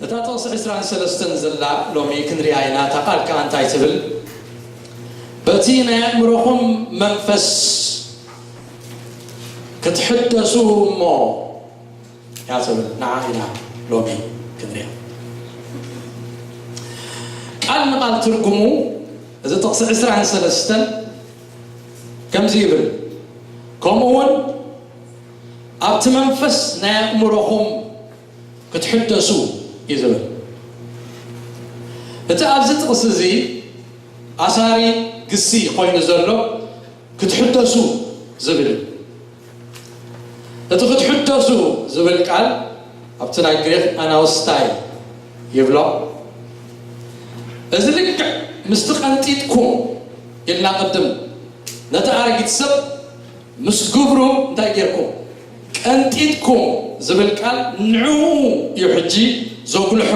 እታ ጥቕሲ ዕስራን ሰለስተን ዘላ ሎሚ ክንሪኣ ኢና። እታ ቃል ከኣ እንታይ ትብል? በቲ ናይ ኣእምሮኹም መንፈስ ክትሕደሱ እሞ እያ ትብል። ንዓ ኢና ሎሚ ክንሪኣ። ቃል ንቃል ትርጉሙ እዚ ጥቕሲ ዕስራን ሰለስተን ከምዚ ይብል፣ ከምኡ እውን ኣብቲ መንፈስ ናይ ኣእምሮኹም ክትሕደሱ እዩ ዝብል። እቲ ኣብዚ ጥቕሲ እዚ ኣሳሪ ግሲ ኮይኑ ዘሎ ክትሕደሱ ዝብል እዩ። እቲ ክትሕደሱ ዝብል ቃል ኣብቲ ናይ ግሪኽ ኣናውስታይ ይብሎ። እዚ ልክዕ ምስቲ ቀንጢጥኩም ኢልና ቅድም ነቲ ኣረጊት ሰብ ምስ ግብሩ እንታይ ጌርኩም ቀንጢጥኩም ዝብል ቃል ንዕኡ እዩ ሕጂ ዘጉልሖ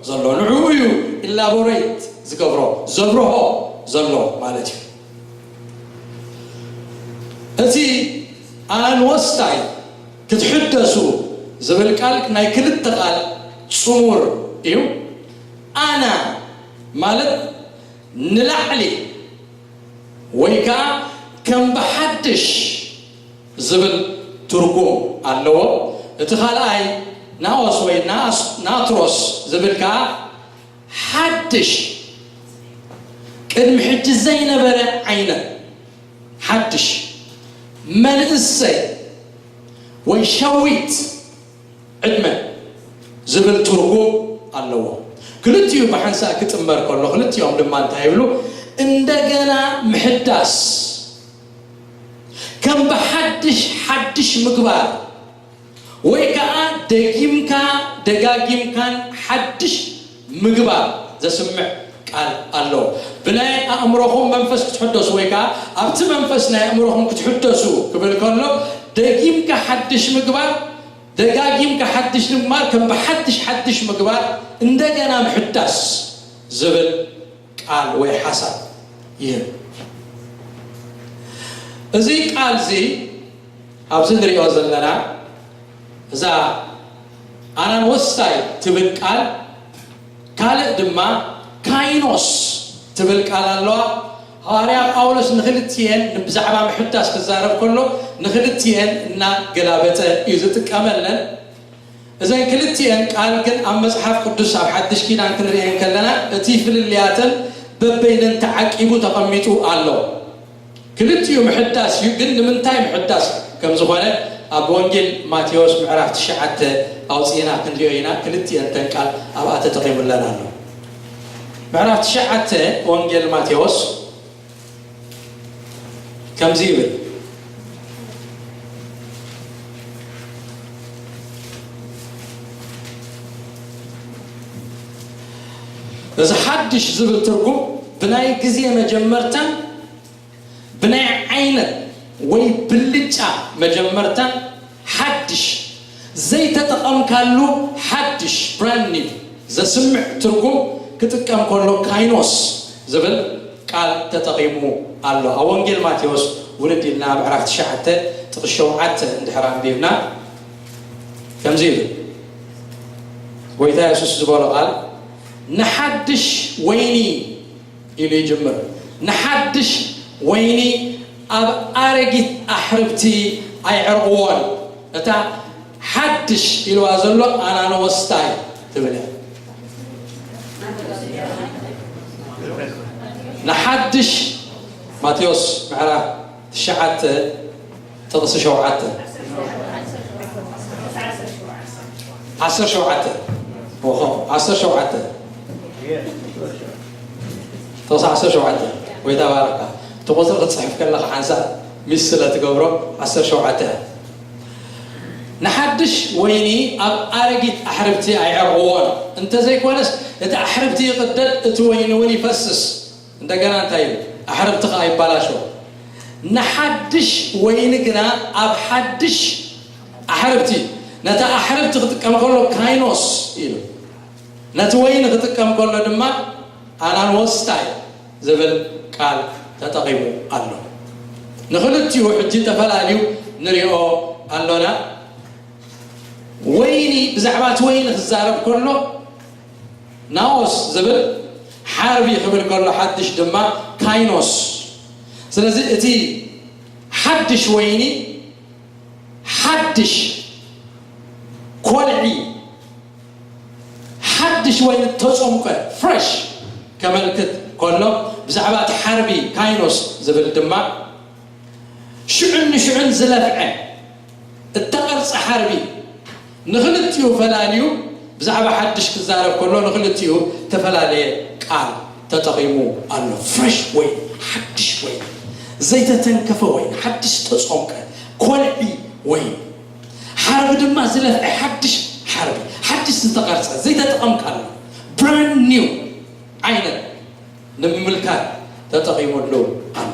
ዘሎ፣ ንዕኡ እዩ ኢላቦሬት ዝገብሮ፣ ዘብርሆ ዘሎ ማለት እዩ። እቲ ኣንወስታይ ክትሕደሱ ዝብል ቃል ናይ ክልተ ቃል ጽሙር እዩ። ኣና ማለት ንላዕሊ ወይ ከኣ ከም ብሓድሽ ዝብል ትርጉም ኣለዎ። እቲ ካልኣይ ናኦስ ወይ ናስ-፣ ናትሮስ ዝብል ከኣ ሓድሽ፣ ቅድሚ ሕጂ ዘይነበረ ዓይነት ሓድሽ፣ መንእሰይ ወይ ሸዊት ዕድመ ዝብል ትርጉም ኣለዎ። ክልቲኡ ብሓንሳእ ክጥመር ከሎ፣ ክልቲኦም ድማ እንታይ ይብሉ? እንደገና ምሕዳስ፣ ከም ብሓድሽ ሓድሽ ምግባር፣ ወይ ከኣ ደጊምካ ደጋጊምካን ሓድሽ ምግባር ዘስምዕ ቃል ኣሎ። ብናይ ኣእምሮኹም መንፈስ ክትሕደሱ ወይ ከኣ ኣብቲ መንፈስ ናይ ኣእምሮኹም ክትሕደሱ ክብል ከሎ፣ ደጊምካ ሓድሽ ምግባር፣ ደጋጊምካ ሓድሽ ምግባር፣ ከም ብሓድሽ ሓድሽ ምግባር፣ እንደገና ምሕዳስ ዝብል ቃል ወይ ሓሳብ ይህብ። እዚ ቃል እዚ ኣብዚ ንሪኦ ዘለና እዛ ኣናንወስታይ ትብል ቃል፣ ካልእ ድማ ካይኖስ ትብል ቃል ኣለዋ። ሃዋርያ ጳውሎስ ንክልቲኤን ብዛዕባ ምሕዳስ ክዛረብ ከሎ ንክልቲኤን እናገላበጠ እዩ ዝጥቀመለን። እዘን ክልቲኤን ቃል ግን ኣብ መጽሓፍ ቅዱስ ኣብ ሓድሽ ኪዳን ክንሪኤን ከለና እቲ ፍልልያተን በበይነን ተዓቂቡ ተቐሚጡ ኣሎ። ክልቲኡ ምሕዳስ እዩ፣ ግን ንምንታይ ምሕዳስ ከም ዝኾነ ኣብ ወንጌል ማቴዎስ ምዕራፍ ትሽዓተ ኣውጺእና ክንሪኦ ኢና። ክልቲኤን ተን ቃል ኣብኣ ተጠቒሙለን ኣሎ። ምዕራፍ ትሽዓተ ወንጌል ማቴዎስ ከምዚ ይብል። እዚ ሓድሽ ዝብል ትርጉም ብናይ ግዜ መጀመርታን ብናይ ዓይነት ወይ ብልጫ መጀመርታን ሓድሽ ዘይተጠቐምካሉ ሓድሽ ብራንድ ኒው ዘስምዕ ትርጉም ክጥቀም ከሎ ካይኖስ ዝብል ቃል ተጠቒሙ ኣሎ። ኣብ ወንጌል ማቴዎስ ውርድ ኢልና ምዕራፍ ትሽዓተ ጥቕሲ ሸውዓተ እንድሕር ኣንቢብና ከምዚ ይብል። ጎይታ የሱስ ዝበሎ ቃል ንሓድሽ ወይኒ ኢሉ ይጅምር። ንሓድሽ ወይኒ ኣብ ኣረጊት ኣሕርብቲ ኣይዕርቕዎን። እታ ሓድሽ ኢልዋ ዘሎ ኣናነወስታይ ትብል እያ። ንሓድሽ ማቴዎስ ምዕራፍ ትሽዓተ ጥቕሲ ሸውዓተ ዓሰርተ ሸውዓተ ኦሆ ዓሰርተ ሸውዓተ ጥቕሲ ዓሰርተ ሸውዓተ ወይ ተባረካ እቲ ቁፅሪ ክትፅሕፍ ከለካ ሓንሳእ ሚስ ስለ ትገብሮ ዓሰርተ ሸውዓተ እያ። ንሓድሽ ወይኒ ኣብ ኣረጊት ኣሕርብቲ ኣይዕርቕዎን፣ እንተዘይኮነስ እቲ ኣሕርብቲ ይቕደድ፣ እቲ ወይኒ እውን ይፈስስ። እንደገና እንታይ እዩ? ኣሕርብቲ ኸዓ ይባላሾ። ንሓድሽ ወይኒ ግና ኣብ ሓድሽ ኣሕርብቲ፣ ነታ ኣሕርብቲ ክጥቀም ከሎ ካይኖስ ኢሉ፣ ነቲ ወይኒ ክጥቀም ከሎ ድማ ኣናንወስታይ ዝብል ቃል ተጠቒሙ ኣሎ። ንኽልቲኡ ሕጂ ተፈላልዩ ንሪኦ ኣሎና። ወይኒ፣ ብዛዕባ እቲ ወይኒ ክዛረብ ከሎ ናኦስ ዝብል ሓርቢ ክብል ከሎ ሓድሽ ድማ ካይኖስ። ስለዚ እቲ ሓድሽ ወይኒ ሓድሽ ኮልዒ ሓድሽ ወይኒ ተጸምቀ ፍረሽ ከመልክት ከሎ ብዛዕባ እቲ ሓርቢ ካይኖስ ዝብል ድማ ሽዑን ንሽዑን ዝለፍዐ እተቐርጸ ሓርቢ ንኽልቲኡ ፈላልዩ ብዛዕባ ሓድሽ ክዛረብ ከሎ ንኽልቲኡ ተፈላለየ ቃል ተጠቒሙ ኣሎ። ፍረሽ ወይን፣ ሓድሽ ወይን፣ ዘይተተንከፈ ወይን፣ ሓድሽ ተጾምቀ ኮልዒ ወይን፣ ሓርቢ ድማ ዝለፍዐ ሓድሽ ሓርቢ፣ ሓድሽ ዝተቐርጸ ዘይተጠቐምካሉ ብራንድ ኒው ዓይነት ንምምልካት ተጠቒሙሉ ኣሎ።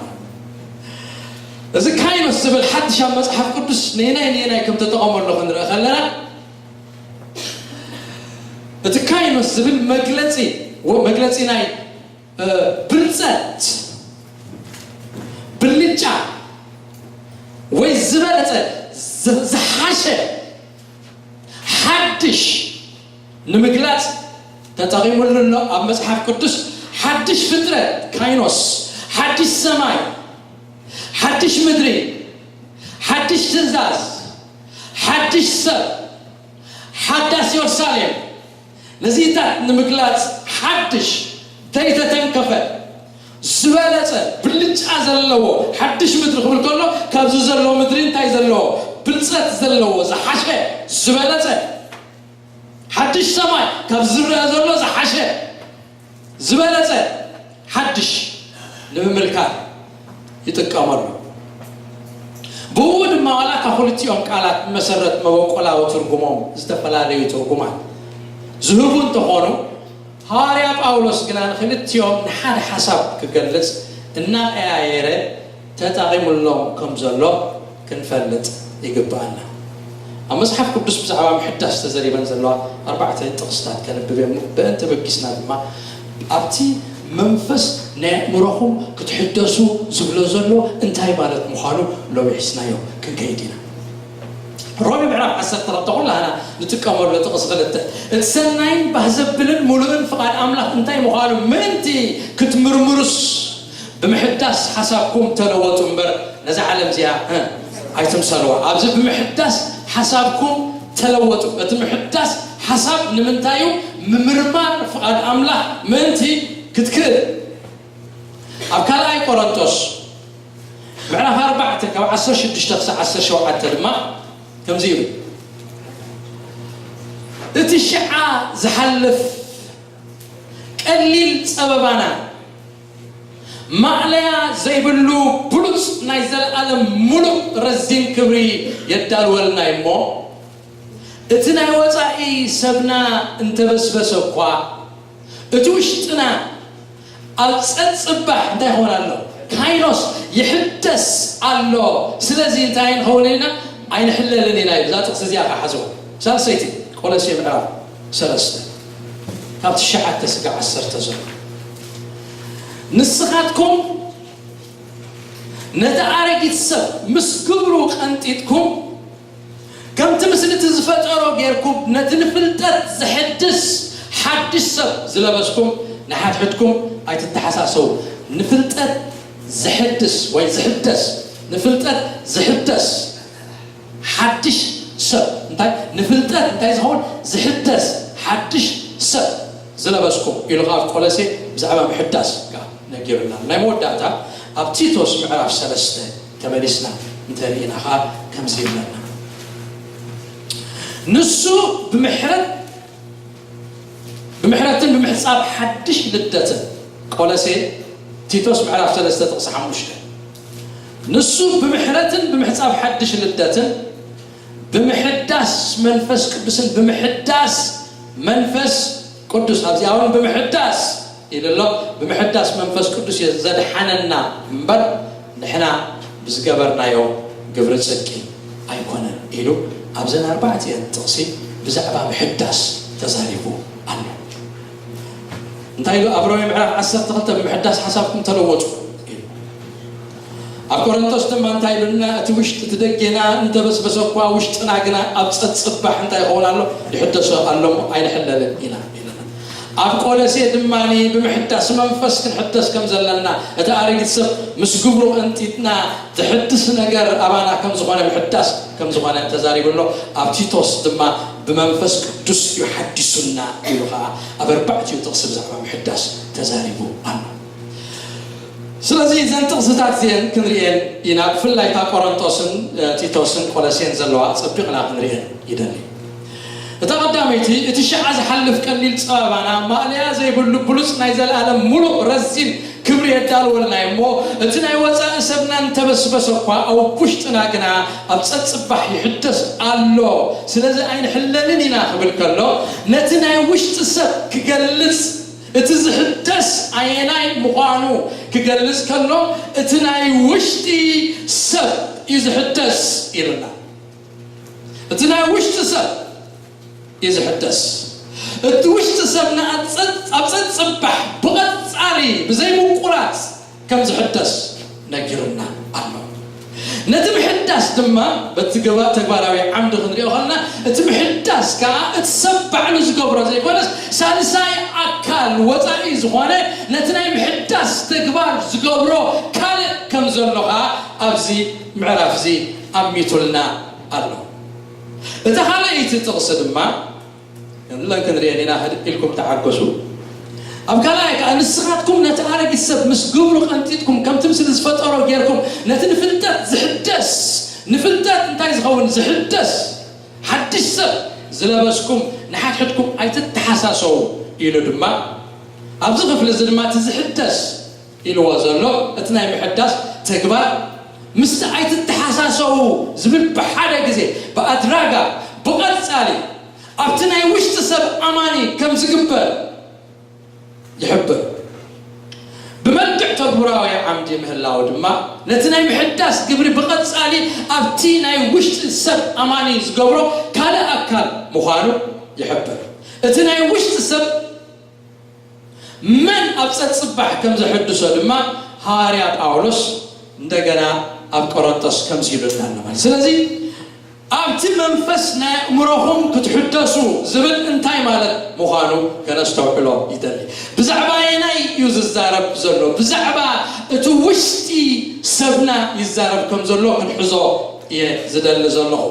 እዚ ካይኖስ ዝብል ሓድሽ ኣብ መጽሓፍ ቅዱስ ነየናይ ነየናይ ከም ተጠቐመሉ ክንርኢ ከለና እቲ ካይኖስ ዝብል መግለጺ መግለጺ ናይ ብልጸት ብልጫ ወይ ዝበለጸ ዝሓሸ ሓድሽ ንምግላጽ ተጠቒሙሉ ኣሎ። ኣብ መጽሓፍ ቅዱስ ሓድሽ ፍጥረት ካይኖስ፣ ሓድሽ ሰማይ፣ ሓድሽ ምድሪ፣ ሓድሽ ትእዛዝ፣ ሓድሽ ሰብ፣ ሓዳስ የሩሳሌም። ነዚታት ንምግላጽ ሓድሽ ዘይተተንከፈ ዝበለጸ ብልጫ ዘለዎ ሓድሽ ምድሪ ክብል ከሎ ካብዚ ዘሎ ምድሪ እንታይ ዘለዎ ብልጸት ዘለዎ ዝሓሸ ዝበለጸ ሓድሽ ሰማይ ካብ ዝረአ ዘሎ ዝሓሸ ዝበለጸ ሓድሽ ንምምልካት ይጥቀመሉ። ብኡ ድማ ዋላ ካብ ክልቲኦም ቃላት ብመሰረት መበቆላዊ ትርጉሞም ዝተፈላለዩ ትርጉማት ዝህቡ እንተኾኑ ሃዋርያ ጳውሎስ ግና ንክልቲኦም ንሓደ ሓሳብ ክገልጽ እናቀያየረ ተጠቒሙሎም ከም ዘሎ ክንፈልጥ ይግብኣና። ኣብ መጽሓፍ ቅዱስ ብዛዕባ ምሕዳስ ተዘሪበን ዘለዋ ኣርባዕተ ጥቕስታት ከንብብ እየ። ብእንተ በጊስና ድማ ኣብቲ መንፈስ ናይ ኣእምሮኹም ክትሕደሱ ዝብሎ ዘሎ እንታይ ማለት ምዃኑ ሎሚ ሒዝናዮ ክንከይድ ኢና። ሮሜ ምዕራፍ ዓሰርተ ክልተ ኩላህና ንጥቀመሉ ጥቕሲ ክልተ እቲ ሰናይን ባህ ዘብልን ሙሉእን ፍቓድ ኣምላኽ እንታይ ምዃኑ ምእንቲ ክትምርምሩስ ብምሕዳስ ሓሳብኩም ተለወጡ እምበር ነዛ ዓለም እዚኣ ኣይትምሰልዋ። ኣብዚ ብምሕዳስ ሓሳብኩም ተለወጡ። እቲ ምሕዳስ ሓሳብ ንምንታይ እዩ? ምምርማር ፍቓድ ኣምላኽ ምእንቲ ክትክእል። ኣብ ካልኣይ ቆሮንቶስ ምዕራፍ ኣርባዕተ ካብ ዓሰርተ ሽዱሽተ ክሳብ ዓሰርተ ሸውዓተ ድማ ከምዚ ይብል፣ እቲ ሽዓ ዝሓልፍ ቀሊል ጸበባና ማእለያ ዘይብሉ ብሉጽ ናይ ዘለኣለም ሙሉእ ረዚን ክብሪ የዳልወልና እሞ እቲ ናይ ወጻኢ ሰብና እንተበስበሰ እኳ እቲ ውሽጥና ኣብ ጸጽባሕ እንታይ ይኾን ኣሎ? ካይኖስ ይሕደስ ኣሎ። ስለዚ እንታይ ንኸውን ኢና? ኣይንሕለልን ኢና እዩ። እዛ ጥቕሲ እዚኣ ከዓ ሓዝዋ። ሳልሰይቲ ቆሎሴ ምዕራፍ ሰለስተ ካብ ትሽዓተ ስጋ ዓሰርተ ዘሎ ንስኻትኩም ነቲ ኣረጊት ሰብ ምስ ግብሩ ቀንጢጥኩም ከምቲ ምስልቲ ዝፈጠሮ ጌርኩም ነቲ ንፍልጠት ዝሕድስ ሓድሽ ሰብ ዝለበስኩም ንሓድሕድኩም ኣይትተሓሳሰቡ። ንፍልጠት ዝሕድስ ወይ ዝሕደስ ንፍልጠት ዝሕደስ ሓድሽ ሰብ እንታይ ንፍልጠት እንታይ ዝኸውን ዝሕደስ ሓድሽ ሰብ ዝለበስኩም ኢሉ ካብ ቆለሴ ብዛዕባ ምሕዳስ ነጊሩና። ናይ መወዳእታ ኣብ ቲቶስ ምዕራፍ ሰለስተ ተመሊስና እንተሪኢና ኸዓ ከምዚ ይብለና፣ ንሱ ብምሕረት ብምሕረትን ብምሕጻብ ሓድሽ ልደትን። ቆለሴ ቲቶስ ምዕራፍ ሰለስተ ጥቕሲ ሓሙሽተ ንሱ ብምሕረትን ብምሕጻብ ሓድሽ ልደትን ብምሕዳስ መንፈስ ቅዱስን ብምሕዳስ መንፈስ ቅዱስ ኣብዚኣ እውን ብምሕዳስ ኢሉ ኣሎ። ብምሕዳስ መንፈስ ቅዱስ እየ ዘድሓነና እምበር ንሕና ብዝገበርናዮ ግብሪ ጽድቂ ኣይኮነን ኢሉ ኣብዘን ኣርባዕቲአን ጥቕሲ ብዛዕባ ምሕዳስ ተዛሪቡ ኣሎ። እንታይ ኢሉ ኣብ ሮሜ ምዕራፍ ዓሰርተ ክልተ ብምሕዳስ ሓሳብኩም ተለወጡ ኢሉ። ኣብ ቆሮንቶስ ድማ እንታይ ኢሉና? እቲ ውሽጢ እቲ ደጌና እንተበስበሰ እኳ ውሽጥና ግና ኣብ ጸጽባሕ እንታይ ይኸውን ኣሎ? ይሕደሶ ኣሎ እሞ ኣይንሕለልን ኢና ኢሉና። ኣብ ቆለሴ ድማ ብምሕዳስ መንፈስ ክንሕደስ ከም ዘለና፣ እቲ ኣረጊት ሰብ ምስ ግብሩ ቀንጢጥና ዝሕድስ ነገር ኣባና ከም ዝኾነ፣ ምሕዳስ ከም ዝኾነ ተዛሪቡ ኣሎ። ኣብ ቲቶስ ድማ ብመንፈስ ቅዱስ እዩ ሓዲሱና ኢሉ ኸዓ ኣብ ኣርባዕቲኡ ጥቕሲ ብዛዕባ ምሕዳስ ተዛሪቡ ኣሎ። ስለዚ እዘን ጥቕስታት እዚአን ክንርእየን ኢና። ብፍላይ እታ ቆሮንጦስን እ፣ ቲቶስን ቆለሴን ዘለዋ ጸቢቕና ክንርእየን ይደሊ። እታ ቀዳመይቲ፣ እቲ ሽዓ ዝሓልፍ ቀሊል ጸበባና ማእለያ ዘይብሉ ብሉጽ ናይ ዘለኣለም ምሉእ ረዚን ክብሪ የዳልወልና እዩ እሞ፣ እቲ ናይ ወጻኢ ሰብና እንተበስበሰ እኳ ኣብ ውሽጥና ግና ኣብ ጸጽባሕ ይሕደስ ኣሎ። ስለዚ ኣይንሕለልን ኢና ክብል ከሎ፣ ነቲ ናይ ውሽጢ ሰብ ክገልጽ፣ እቲ ዝሕደስ ኣየናይ ምዃኑ ክገልጽ ከሎ፣ እቲ ናይ ውሽጢ ሰብ እዩ ዝሕደስ ኢሉና። እቲ ናይ ውሽጢ ሰብ እዩ ዝሕደስ። እቲ ውሽጢ ሰብና ኣብ ጸጽባሕ ብቐጻሊ ብዘይምቁራጽ ከም ዝሕደስ ነጊሩና ኣሎ። ነቲ ምሕዳስ ድማ በቲ ገባ ተግባራዊ ዓምዲ ክንሪኦ ከለና፣ እቲ ምሕዳስ ከኣ እቲ ሰብ ባዕሉ ዝገብሮ ዘይኮነስ፣ ሳልሳይ ኣካል ወጻኢ ዝኾነ ነቲ ናይ ምሕዳስ ተግባር ዝገብሮ ካልእ ከም ዘሎ ከኣ ኣብዚ ምዕራፍ እዚ ኣሚቱልና ኣሎ። እታ ካልኣይቲ ጥቕሲ ድማ ንለን ክንርእየን ኢና፣ ህድእ ኢልኩም ተዓገሱ። ኣብ ካልኣይ ከኣ፣ ንስኻትኩም ነቲ ኣረጊት ሰብ ምስ ግብሩ ቀንጢጥኩም፣ ከምቲ ምስሊ ዝፈጠሮ ጌርኩም፣ ነቲ ንፍልጠት ዝሕደስ፣ ንፍልጠት እንታይ ዝኸውን? ዝሕደስ ሓድሽ ሰብ ዝለበስኩም፣ ንሓድሕድኩም ኣይትተሓሳሰዉ ኢሉ ድማ፣ ኣብዚ ክፍሊ እዚ ድማ እቲ ዝሕደስ ኢልዎ ዘሎ፣ እቲ ናይ ምሕዳስ ተግባር ምስቲ ኣይትተሓሳሰዉ ዝብል ብሓደ ግዜ ብኣድራጋ ብቐጻሊ ኣብቲ ናይ ውሽጢ ሰብ ኣማኒ ከም ዝግበር ይሕብር። ብመልክዕ ተግባራዊ ዓምዲ ምህላው ድማ ነቲ ናይ ምሕዳስ ግብሪ ብቐጻሊ ኣብቲ ናይ ውሽጢ ሰብ ኣማኒ ዝገብሮ ካልእ ኣካል ምዃኑ ይሕብር። እቲ ናይ ውሽጢ ሰብ መን ኣብ ጸጽባሕ ከም ዘሕድሶ ድማ ሃዋርያ ጳውሎስ እንደገና ኣብ ቆሮንቶስ ከምዚ ኢሉና ኣሎ ማለት። ስለዚ ኣብቲ መንፈስ ናይ ኣእምሮኹም ክትሕደሱ ዝብል እንታይ ማለት ምዃኑ ከነስተውዕሎ ይደሊ። ብዛዕባ ኣየናይ እዩ ዝዛረብ ዘሎ? ብዛዕባ እቲ ውሽጢ ሰብና ይዛረብ ከም ዘሎ ክንሕዞ እየ ዝደሊ ዘለኹ።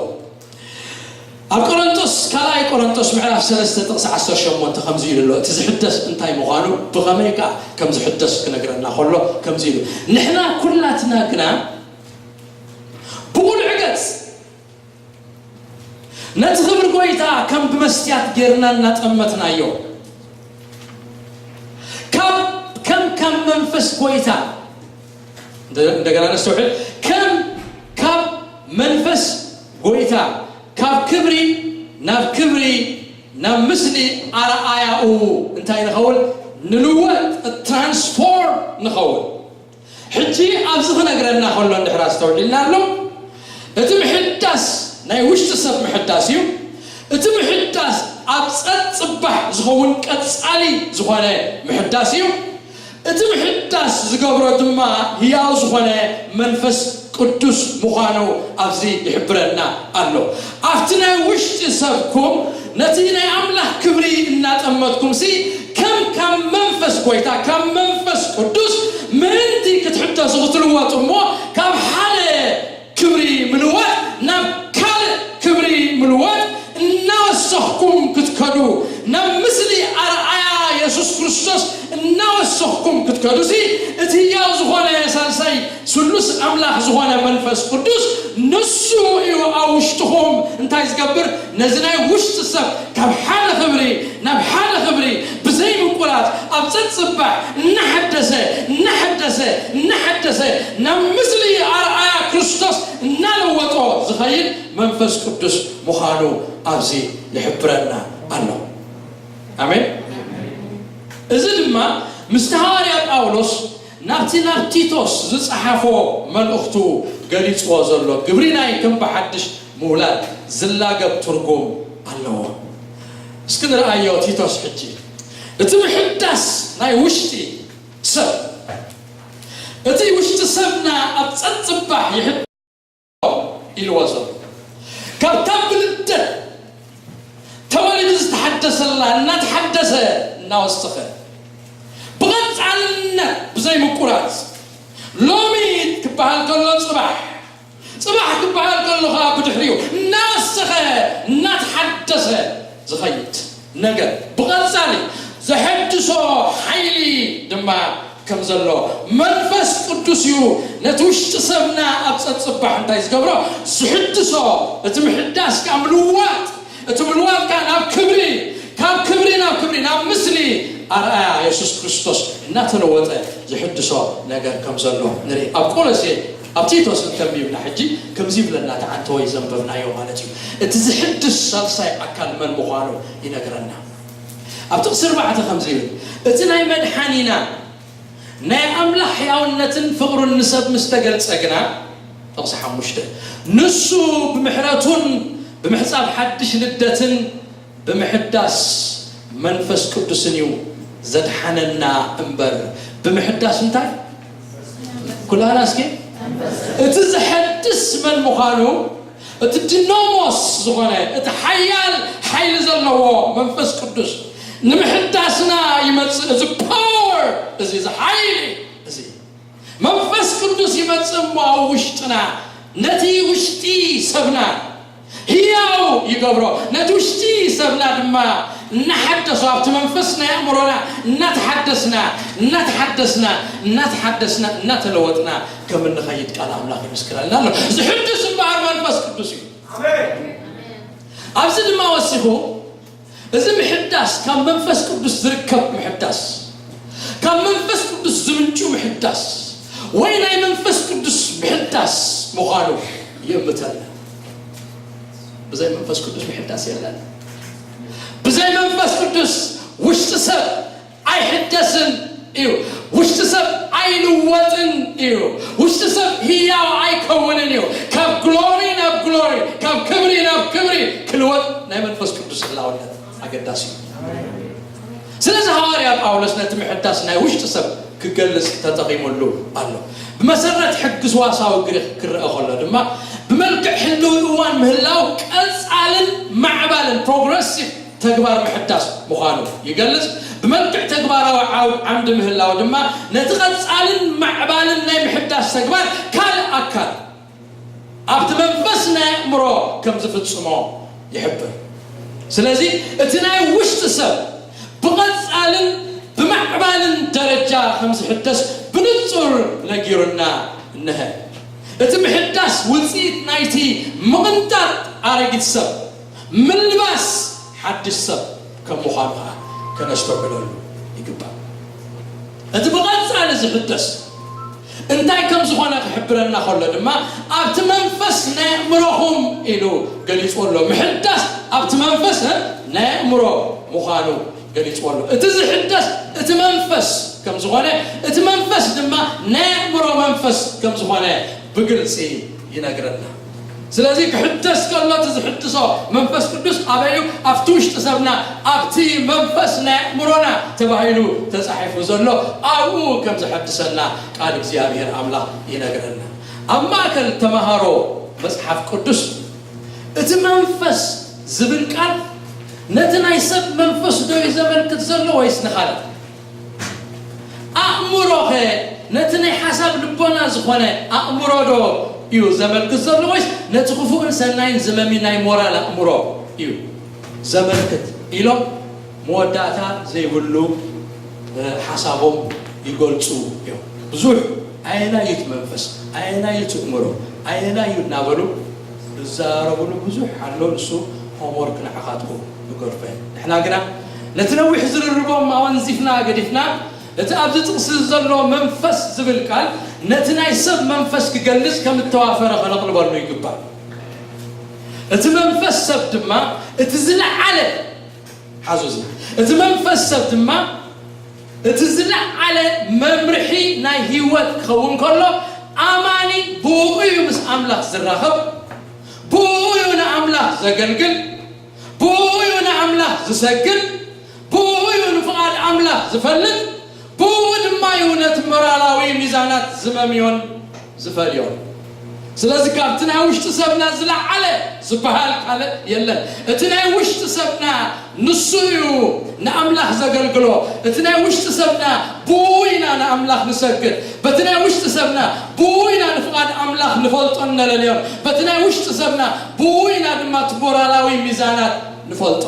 ኣብ ቆሮንቶስ፣ ካልኣይ ቆሮንቶስ ምዕራፍ ሰለስተ ጥቕሲ ዓሰርተ ሸሞንተ ከምዚ ኢሉ ኣሎ። እቲ ዝሕደስ እንታይ ምዃኑ፣ ብኸመይ ከኣ ከም ዝሕደስ ክነግረና ከሎ ከምዚ ኢሉ፣ ንሕና ኩላትና ግና ብቑልዕ ገጽ ነቲ ክብሪ ጐይታ ከም ብመስትያት ጌርና እናጠመትናዮ፣ ካብ፣ ከም፣ ካብ መንፈስ ጐይታ፣ እንደ-፣ እንደገና ነስተውዕል፣ ከም፣ ካብ መንፈስ ጐይታ፣ ካብ ክብሪ ናብ ክብሪ፣ ናብ ምስሊ ኣርኣያኡ እንታይ ንኸውን? ንልወጥ፣ ትራንስፎርም ንኸውን። ሕጂ ኣብዚ ክነግረና ከሎ እንድሕር ኣስተውዒልና ኣሎ፣ እቲ ምሕዳስ ናይ ውሽጢ ሰብ ምሕዳስ እዩ። እቲ ምሕዳስ ኣብ ጸጽባሕ ዝኸውን ቀጻሊ ዝኾነ ምሕዳስ እዩ። እቲ ምሕዳስ ዝገብሮ ድማ ህያው ዝኾነ መንፈስ ቅዱስ ምዃኑ ኣብዚ ይሕብረና ኣሎ። ኣብቲ ናይ ውሽጢ ሰብኩም ነቲ ናይ ኣምላኽ ክብሪ እናጠመትኩም ሲ ከም ካብ መንፈስ ጐይታ፣ ካብ መንፈስ ቅዱስ ምእንቲ ክትሕደሱ ክትልወጡ እሞ ካብ ሓደ ክብሪ ምልዋጥ ናብ ካልእ ክብሪ ምልዋጥ እናወሰኽኩም ክትከዱ፣ ናብ ምስሊ ኣርኣያ የሱስ ክርስቶስ እናወሰኽኩም ክትከዱ ሲ፣ እቲ ህያው ዝኾነ ሳልሳይ ስሉስ ኣምላኽ ዝኾነ መንፈስ ቅዱስ ንሱ እዩ ኣብ ውሽጥኹም እንታይ ዝገብር? ነዚ ናይ ውሽጢ ሰብ ካብ ሓደ ክብሪ ናብ ሓደ ክብሪ ብዘይምቁራጽ ኣብ ጸጽባሕ እናሐደሰ፣ እናሐደሰ፣ እናሐደሰ ናብ ምስሊ ኣርኣያ ክርስቶስ እናለወጦ ዝኸይድ መንፈስ ቅዱስ ምዃኑ ኣብዚ ይሕብረና ኣሎ። ኣሜን። እዚ ድማ ምስቲ ሃዋርያ ጳውሎስ ናብቲ ናብ ቲቶስ ዝጸሓፎ መልእኽቱ ገሊጽዎ ዘሎ ግብሪ ናይ ከም ብሓድሽ ምውላድ ዝላገብ ትርጉም ኣለዎ። እስኪ ንርኣዮ ቲቶስ ሕጂ። እቲ ምሕዳስ ናይ ውሽጢ ሰብ፣ እቲ ውሽጢ ሰብና ኣብ ጸጽባሕ ይሕድ ኢልዎ ዘሎ። ካብታ ብልደት ተወሊዱ ዝተሓደሰላ፣ እናተሓደሰ እናወሰኸ፣ ብቐጻልነት ብዘይምቁራጽ፣ ሎሚ ክበሃል ከሎ ጽባሕ፣ ጽባሕ ክበሃል ከሎ ኸዓ ብድሕሪኡ እናወሰኸ እናተሓደሰ ዝኸይድ ነገር፣ ብቐጻሊ ዘሐድሶ ሓይሊ ድማ ከም ዘሎ፣ መንፈስ ቅዱስ እዩ ነቲ ውሽጢ ሰብና ኣብ ጸጽባሕ እንታይ ዝገብሮ? ዝሕድሶ። እቲ ምሕዳስ ከኣ ምልዋጥ፣ እቲ ምልዋጥ ከኣ ናብ ክብሪ፣ ካብ ክብሪ ናብ ክብሪ፣ ናብ ምስሊ ኣርኣያ የሱስ ክርስቶስ እናተለወጠ ዝሕድሶ ነገር ከም ዘሎ ንርኢ። ኣብ ቆሎሴ፣ ኣብ ቲቶስ እንተንቢብና ሕጂ ከምዚ ይብለና፣ ተዓንተወይ ዘንበብናዮ ማለት እዩ። እቲ ዝሕድስ ሳልሳይ ኣካል መን ምዃኑ ይነግረና። ኣብ ጥቕሲ ኣርባዕተ ከምዚ ይብል፣ እቲ ናይ መድሓኒና ናይ ኣምላኽ ሕያውነትን ፍቕሩን ንሰብ ምስ ተገልጸ ግና፣ ጥቕሲ ሓሙሽተ፣ ንሱ ብምሕረቱን ብምሕጻብ ሓድሽ ልደትን ብምሕዳስ መንፈስ ቅዱስን እዩ ዘድሓነና እምበር፣ ብምሕዳስ እንታይ? ኩላና እስኪ፣ እቲ ዘሐድስ መን ምዃኑ፣ እቲ ድናሞስ ዝኾነ፣ እቲ ሓያል ሓይሊ ዘለዎ መንፈስ ቅዱስ ንምሕዳስና ይመጽእ። እዚ ፓወር እዚ፣ እዚ ሓይሊ እዚ፣ መንፈስ ቅዱስ ይመጽእ እሞ ኣብ ውሽጥና፣ ነቲ ውሽጢ ሰብና ህያው ይገብሮ። ነቲ ውሽጢ ሰብና ድማ እናሓደሶ፣ ኣብቲ መንፈስ ናይ ኣእምሮና እናተሓደስና፣ እናተሓደስና፣ እናተሓደስና፣ እናተለወጥና ከም እንኸይድ ቃል ኣምላኽ ይምስክረልና ኣሎ። ዝሕድስ እምበኣር መንፈስ ቅዱስ እዩ። ኣብዚ ድማ ወሲኹ፣ እዚ ምሕዳስ ካብ መንፈስ ቅዱስ ዝርከብ ምሕዳስ፣ ካብ መንፈስ ቅዱስ ዝምንጩ ምሕዳስ፣ ወይ ናይ መንፈስ ቅዱስ ምሕዳስ ምዃኑ ይእምተልና። ብዘይ መንፈስ ቅዱስ ምሕዳስ የለን። ብዘይ መንፈስ ቅዱስ ውሽጢ ሰብ ኣይሕደስን እዩ። ውሽጢ ሰብ ኣይልወጥን እዩ። ውሽጢ ሰብ ህያው ኣይከውንን እዩ። ካብ ግሎሪ ናብ ግሎሪ፣ ካብ ክብሪ ናብ ክብሪ ክልወጥ ናይ መንፈስ ቅዱስ ህላውነት ኣገዳሲ እዩ። ስለዚ ሃዋርያ ጳውሎስ ነቲ ምሕዳስ ናይ ውሽጢ ሰብ ክገልጽ ተጠቒሙሉ ኣሎ። ብመሰረት ሕጊ ሰዋስዋዊ ግሪኽ ክረአ ከሎ ድማ፣ ብመልክዕ ህልዊ እዋን ምህላው ቀጻልን ማዕባልን፣ ፕሮግረሲቭ፣ ተግባር ምሕዳስ ምዃኑ ይገልጽ። ብመልክዕ ተግባራዊ ዓው-፣ ዓምዲ ምህላው ድማ፣ ነቲ ቀጻልን ማዕባልን ናይ ምሕዳስ ተግባር ካልእ ኣካል ኣብቲ መንፈስ ናይ ኣእምሮ ከም ዝፍጽሞ ይሕብር። ስለዚ እቲ ናይ ውሽጢ ሰብ ብቐጻልን ብማዕባልን ደረጃ ከም ዝሕደስ ብንጹር ነጊሩና እነሀ። እቲ ምሕዳስ ውጽኢት ናይቲ ምቕንጣጥ ኣረጊት ሰብ፣ ምልባስ ሓድሽ ሰብ ከም ምዃኑ ኸዓ ከነስተውዕለሉ ይግባእ። እቲ ብቐጻሊ ዝሕደስ እንታይ ከም ዝኾነ ክሕብረና ከሎ ድማ፣ ኣብቲ መንፈስ ናይ ኣእምሮኹም ኢሉ ገሊጽዎ ኣሎ። ምሕዳስ ኣብቲ መንፈስ፣ እ፣ ናይ ኣእምሮ ምዃኑ ገሊጽዎ ኣሎ። እቲ ዝሕደስ እቲ መንፈስ ከም ዝኾነ፣ እቲ መንፈስ ድማ ናይ ኣእምሮ መንፈስ ከም ዝኾነ ብግልጺ ይነግረና። ስለዚ ክሕደስ ከሎ እቲ ዝሕድሶ መንፈስ ቅዱስ ኣበይ እዩ? ኣብቲ ውሽጢ ሰብና፣ ኣብቲ መንፈስ ናይ ኣእምሮና ተባሂሉ ተጻሒፉ ዘሎ ኣብኡ ከም ዘሐድሰና ቃል እግዚኣብሔር ኣምላኽ ይነግረና። ኣብ ማእከል ተማሃሮ መጽሓፍ ቅዱስ እቲ መንፈስ ዝብል ቃል ነቲ ናይ ሰብ መንፈስ ዶ እዩ ዘመልክት ዘሎ ወይስ ንኻልእ? ኣእምሮኸ ነቲ ናይ ሓሳብ ልቦና ዝኾነ ኣእምሮ ዶ እዩ ዘመልክት ዘሎ ወይስ ነቲ ክፉእን ሰናይን ዝመሚ ናይ ሞራል ኣእምሮ እዩ ዘመልክት ኢሎም መወዳእታ ዘይብሉ፣ እ፣ ሓሳቦም ይገልጹ እዮም። ብዙሕ ኣየናይ እዩ እቲ መንፈስ፣ ኣየናይ እዩ እቲ እምሮ፣ ኣየናይ እዩ እናበሉ ዝዛረብሉ ብዙሕ ኣሎ። ንሱ ሆምወርክ ንዓኻትኩም ንገድፎ። ንሕና ግና ነቲ ነዊሕ ዝርርቦም ኣወንዚፍና ገዲፍና፣ እቲ ኣብዚ ጥቕሲ ዘሎ መንፈስ ዝብል ቃል ነቲ ናይ ሰብ መንፈስ ክገልጽ ከም እተዋፈረ ከነቕልበሉ ይግባእ። እቲ መንፈስ ሰብ ድማ እቲ ዝለዓለ፣ ሓዙ እዚ፣ እቲ መንፈስ ሰብ ድማ እቲ ዝለዓለ መምርሒ ናይ ህይወት ክኸውን ከሎ፣ ኣማኒ ብኡ እዩ ምስ ኣምላኽ ዝራኸብ፣ ብኡ እዩ ንኣምላኽ ዘገልግል፣ ብኡ እዩ ንኣምላኽ ዝሰግድ፣ ብኡ እዩ ንፍቓድ ኣምላኽ ዝፈልጥ፣ ብኡ ድማ እዩ ነቲ ሞራላዊ ሚዛናት ዝመምዮን ዝፈልዮን። ስለዚ ካብቲ ናይ ውሽጢ ሰብና ዝለዓለ ዝበሃል ካልእ የለን። እቲ ናይ ውሽጢ ሰብና ንሱ እዩ ንኣምላኽ ዘገልግሎ። እቲ ናይ ውሽጢ ሰብና ብኡ ኢና ንኣምላኽ ንሰግድ። በቲ ናይ ውሽጢ ሰብና ብኡ ኢና ንፍቓድ ኣምላኽ ንፈልጦን ነለልዮን። በቲ ናይ ውሽጢ ሰብና ብኡ ኢና ድማ እቲ ሞራላዊ ሚዛናት ንፈልጦ።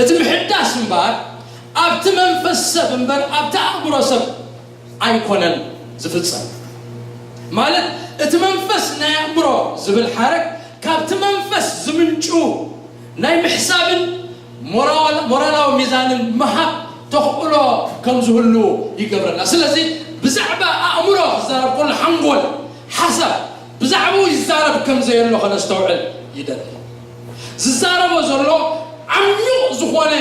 እቲ ምሕዳስ እምበኣር ኣብቲ መንፈስ ሰብ እምበር ኣብቲ ኣእምሮ ሰብ ኣይኮነን ዝፍጸም። ማለት እቲ መንፈስ ናይ ኣእምሮ ዝብል ሓረግ ካብቲ መንፈስ ዝምንጩ ናይ ምሕሳብን ሞራል- ሞራላዊ ሚዛንን ምሃብ ተኽእሎ ከም ዝህሉ ይገብረና። ስለዚ ብዛዕባ ኣእምሮ ክዛረብ ከሎ ሓንጎል፣ ሓሳብ ብዛዕባኡ ይዛረብ ከም ዘየሎ ከነስተውዕል ይደሊ። ዝዛረቦ ዘሎ ዓሚቕ ዝኾነ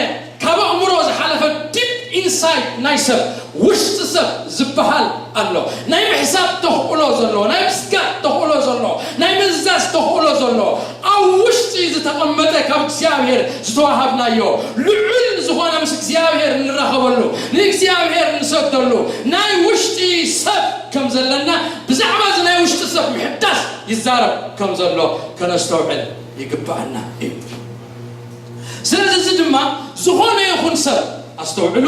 ካብ ኣእምሮ ዝሓለፈ ዲፕ ኢንሳይድ ናይ ሰብ ውሽጢ ሰብ ዝበሃል ኣሎ። ናይ ምሕሳብ ተኽእሎ ዘሎ፣ ናይ ምስጋድ ተኽእሎ ዘሎ፣ ናይ ምእዛዝ ተኽእሎ ዘሎ ኣብ ውሽጢ ዝተቐመጠ ካብ እግዚኣብሔር ዝተዋሃብናዮ ልዑል ዝኾነ ምስ እግዚኣብሔር እንራኸበሉ ንእግዚኣብሔር ንሰግደሉ ናይ ውሽጢ ሰብ ከም ዘለና ብዛዕባ እዚ ናይ ውሽጢ ሰብ ምሕዳስ ይዛረብ ከም ዘሎ ከነስተውዕል ይግብኣና እዩ። ስለዚ እዚ ድማ ዝኾነ ይኹን ሰብ ኣስተውዕሉ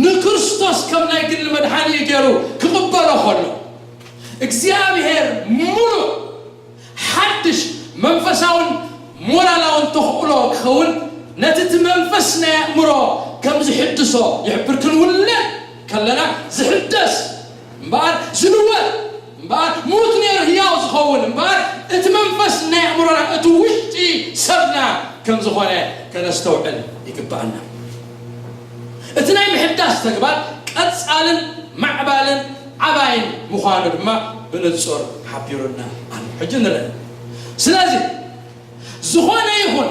ንክርስቶስ ከም ናይ ግሊ መድሓኒኡ ገይሩ ክቕበሎ ከሎ እግዚኣብሔር ሙሉእ ሓድሽ መንፈሳውን ሞራላውን ተኽእሎ ክኸውን ነቲ እቲ መንፈስ ናይ ኣእምሮ ከም ዝሕድሶ ይሕብር። ክንውለድ ከለና ዝሕደስ እምበኣር ዝልወጥ እምበኣር ሙት ነይሩ ህያው ዝኸውን እምበኣር እቲ መንፈስ ናይ ኣእምሮና እቲ ውሽጢ ሰብና ከም ዝኾነ ከነስተውዕል ይግብኣና። እቲ ናይ ምሕዳስ ተግባር ቀጻልን ማዕባልን ዓባይን ምዃኑ ድማ ብንጹር ሓቢሩና ኣሎ። ሕጂ ንርአ። ስለዚ ዝኾነ ይኹን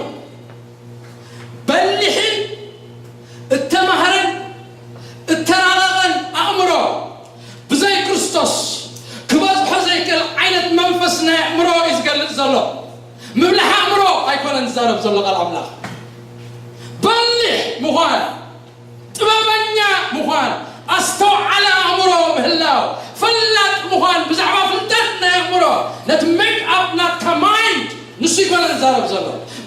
በሊሕን እተማህረን እተራቐቐን ኣእምሮ ብዘይ ክርስቶስ ክበዝሖ ዘይክእል ዓይነት መንፈስ ናይ ኣእምሮ እዩ ዝገልጽ ዘሎ። ምብላሕ ኣእምሮ ኣይኮነን ዝዛረብ ዘሎ ቃል ኣምላኽ። በሊሕ ምዃን፣ ጥበበኛ ምዃን፣ ኣስተውዓሊ ኣእምሮ ምህላው፣ ፈላጥ ምዃን ብዛዕባ ፍልጠት ናይ ኣእምሮ ነቲ ሜክ ኣፕ ናትካ ማይንድ ንሱ ይኮነ ዝዛረብ ዘሎ።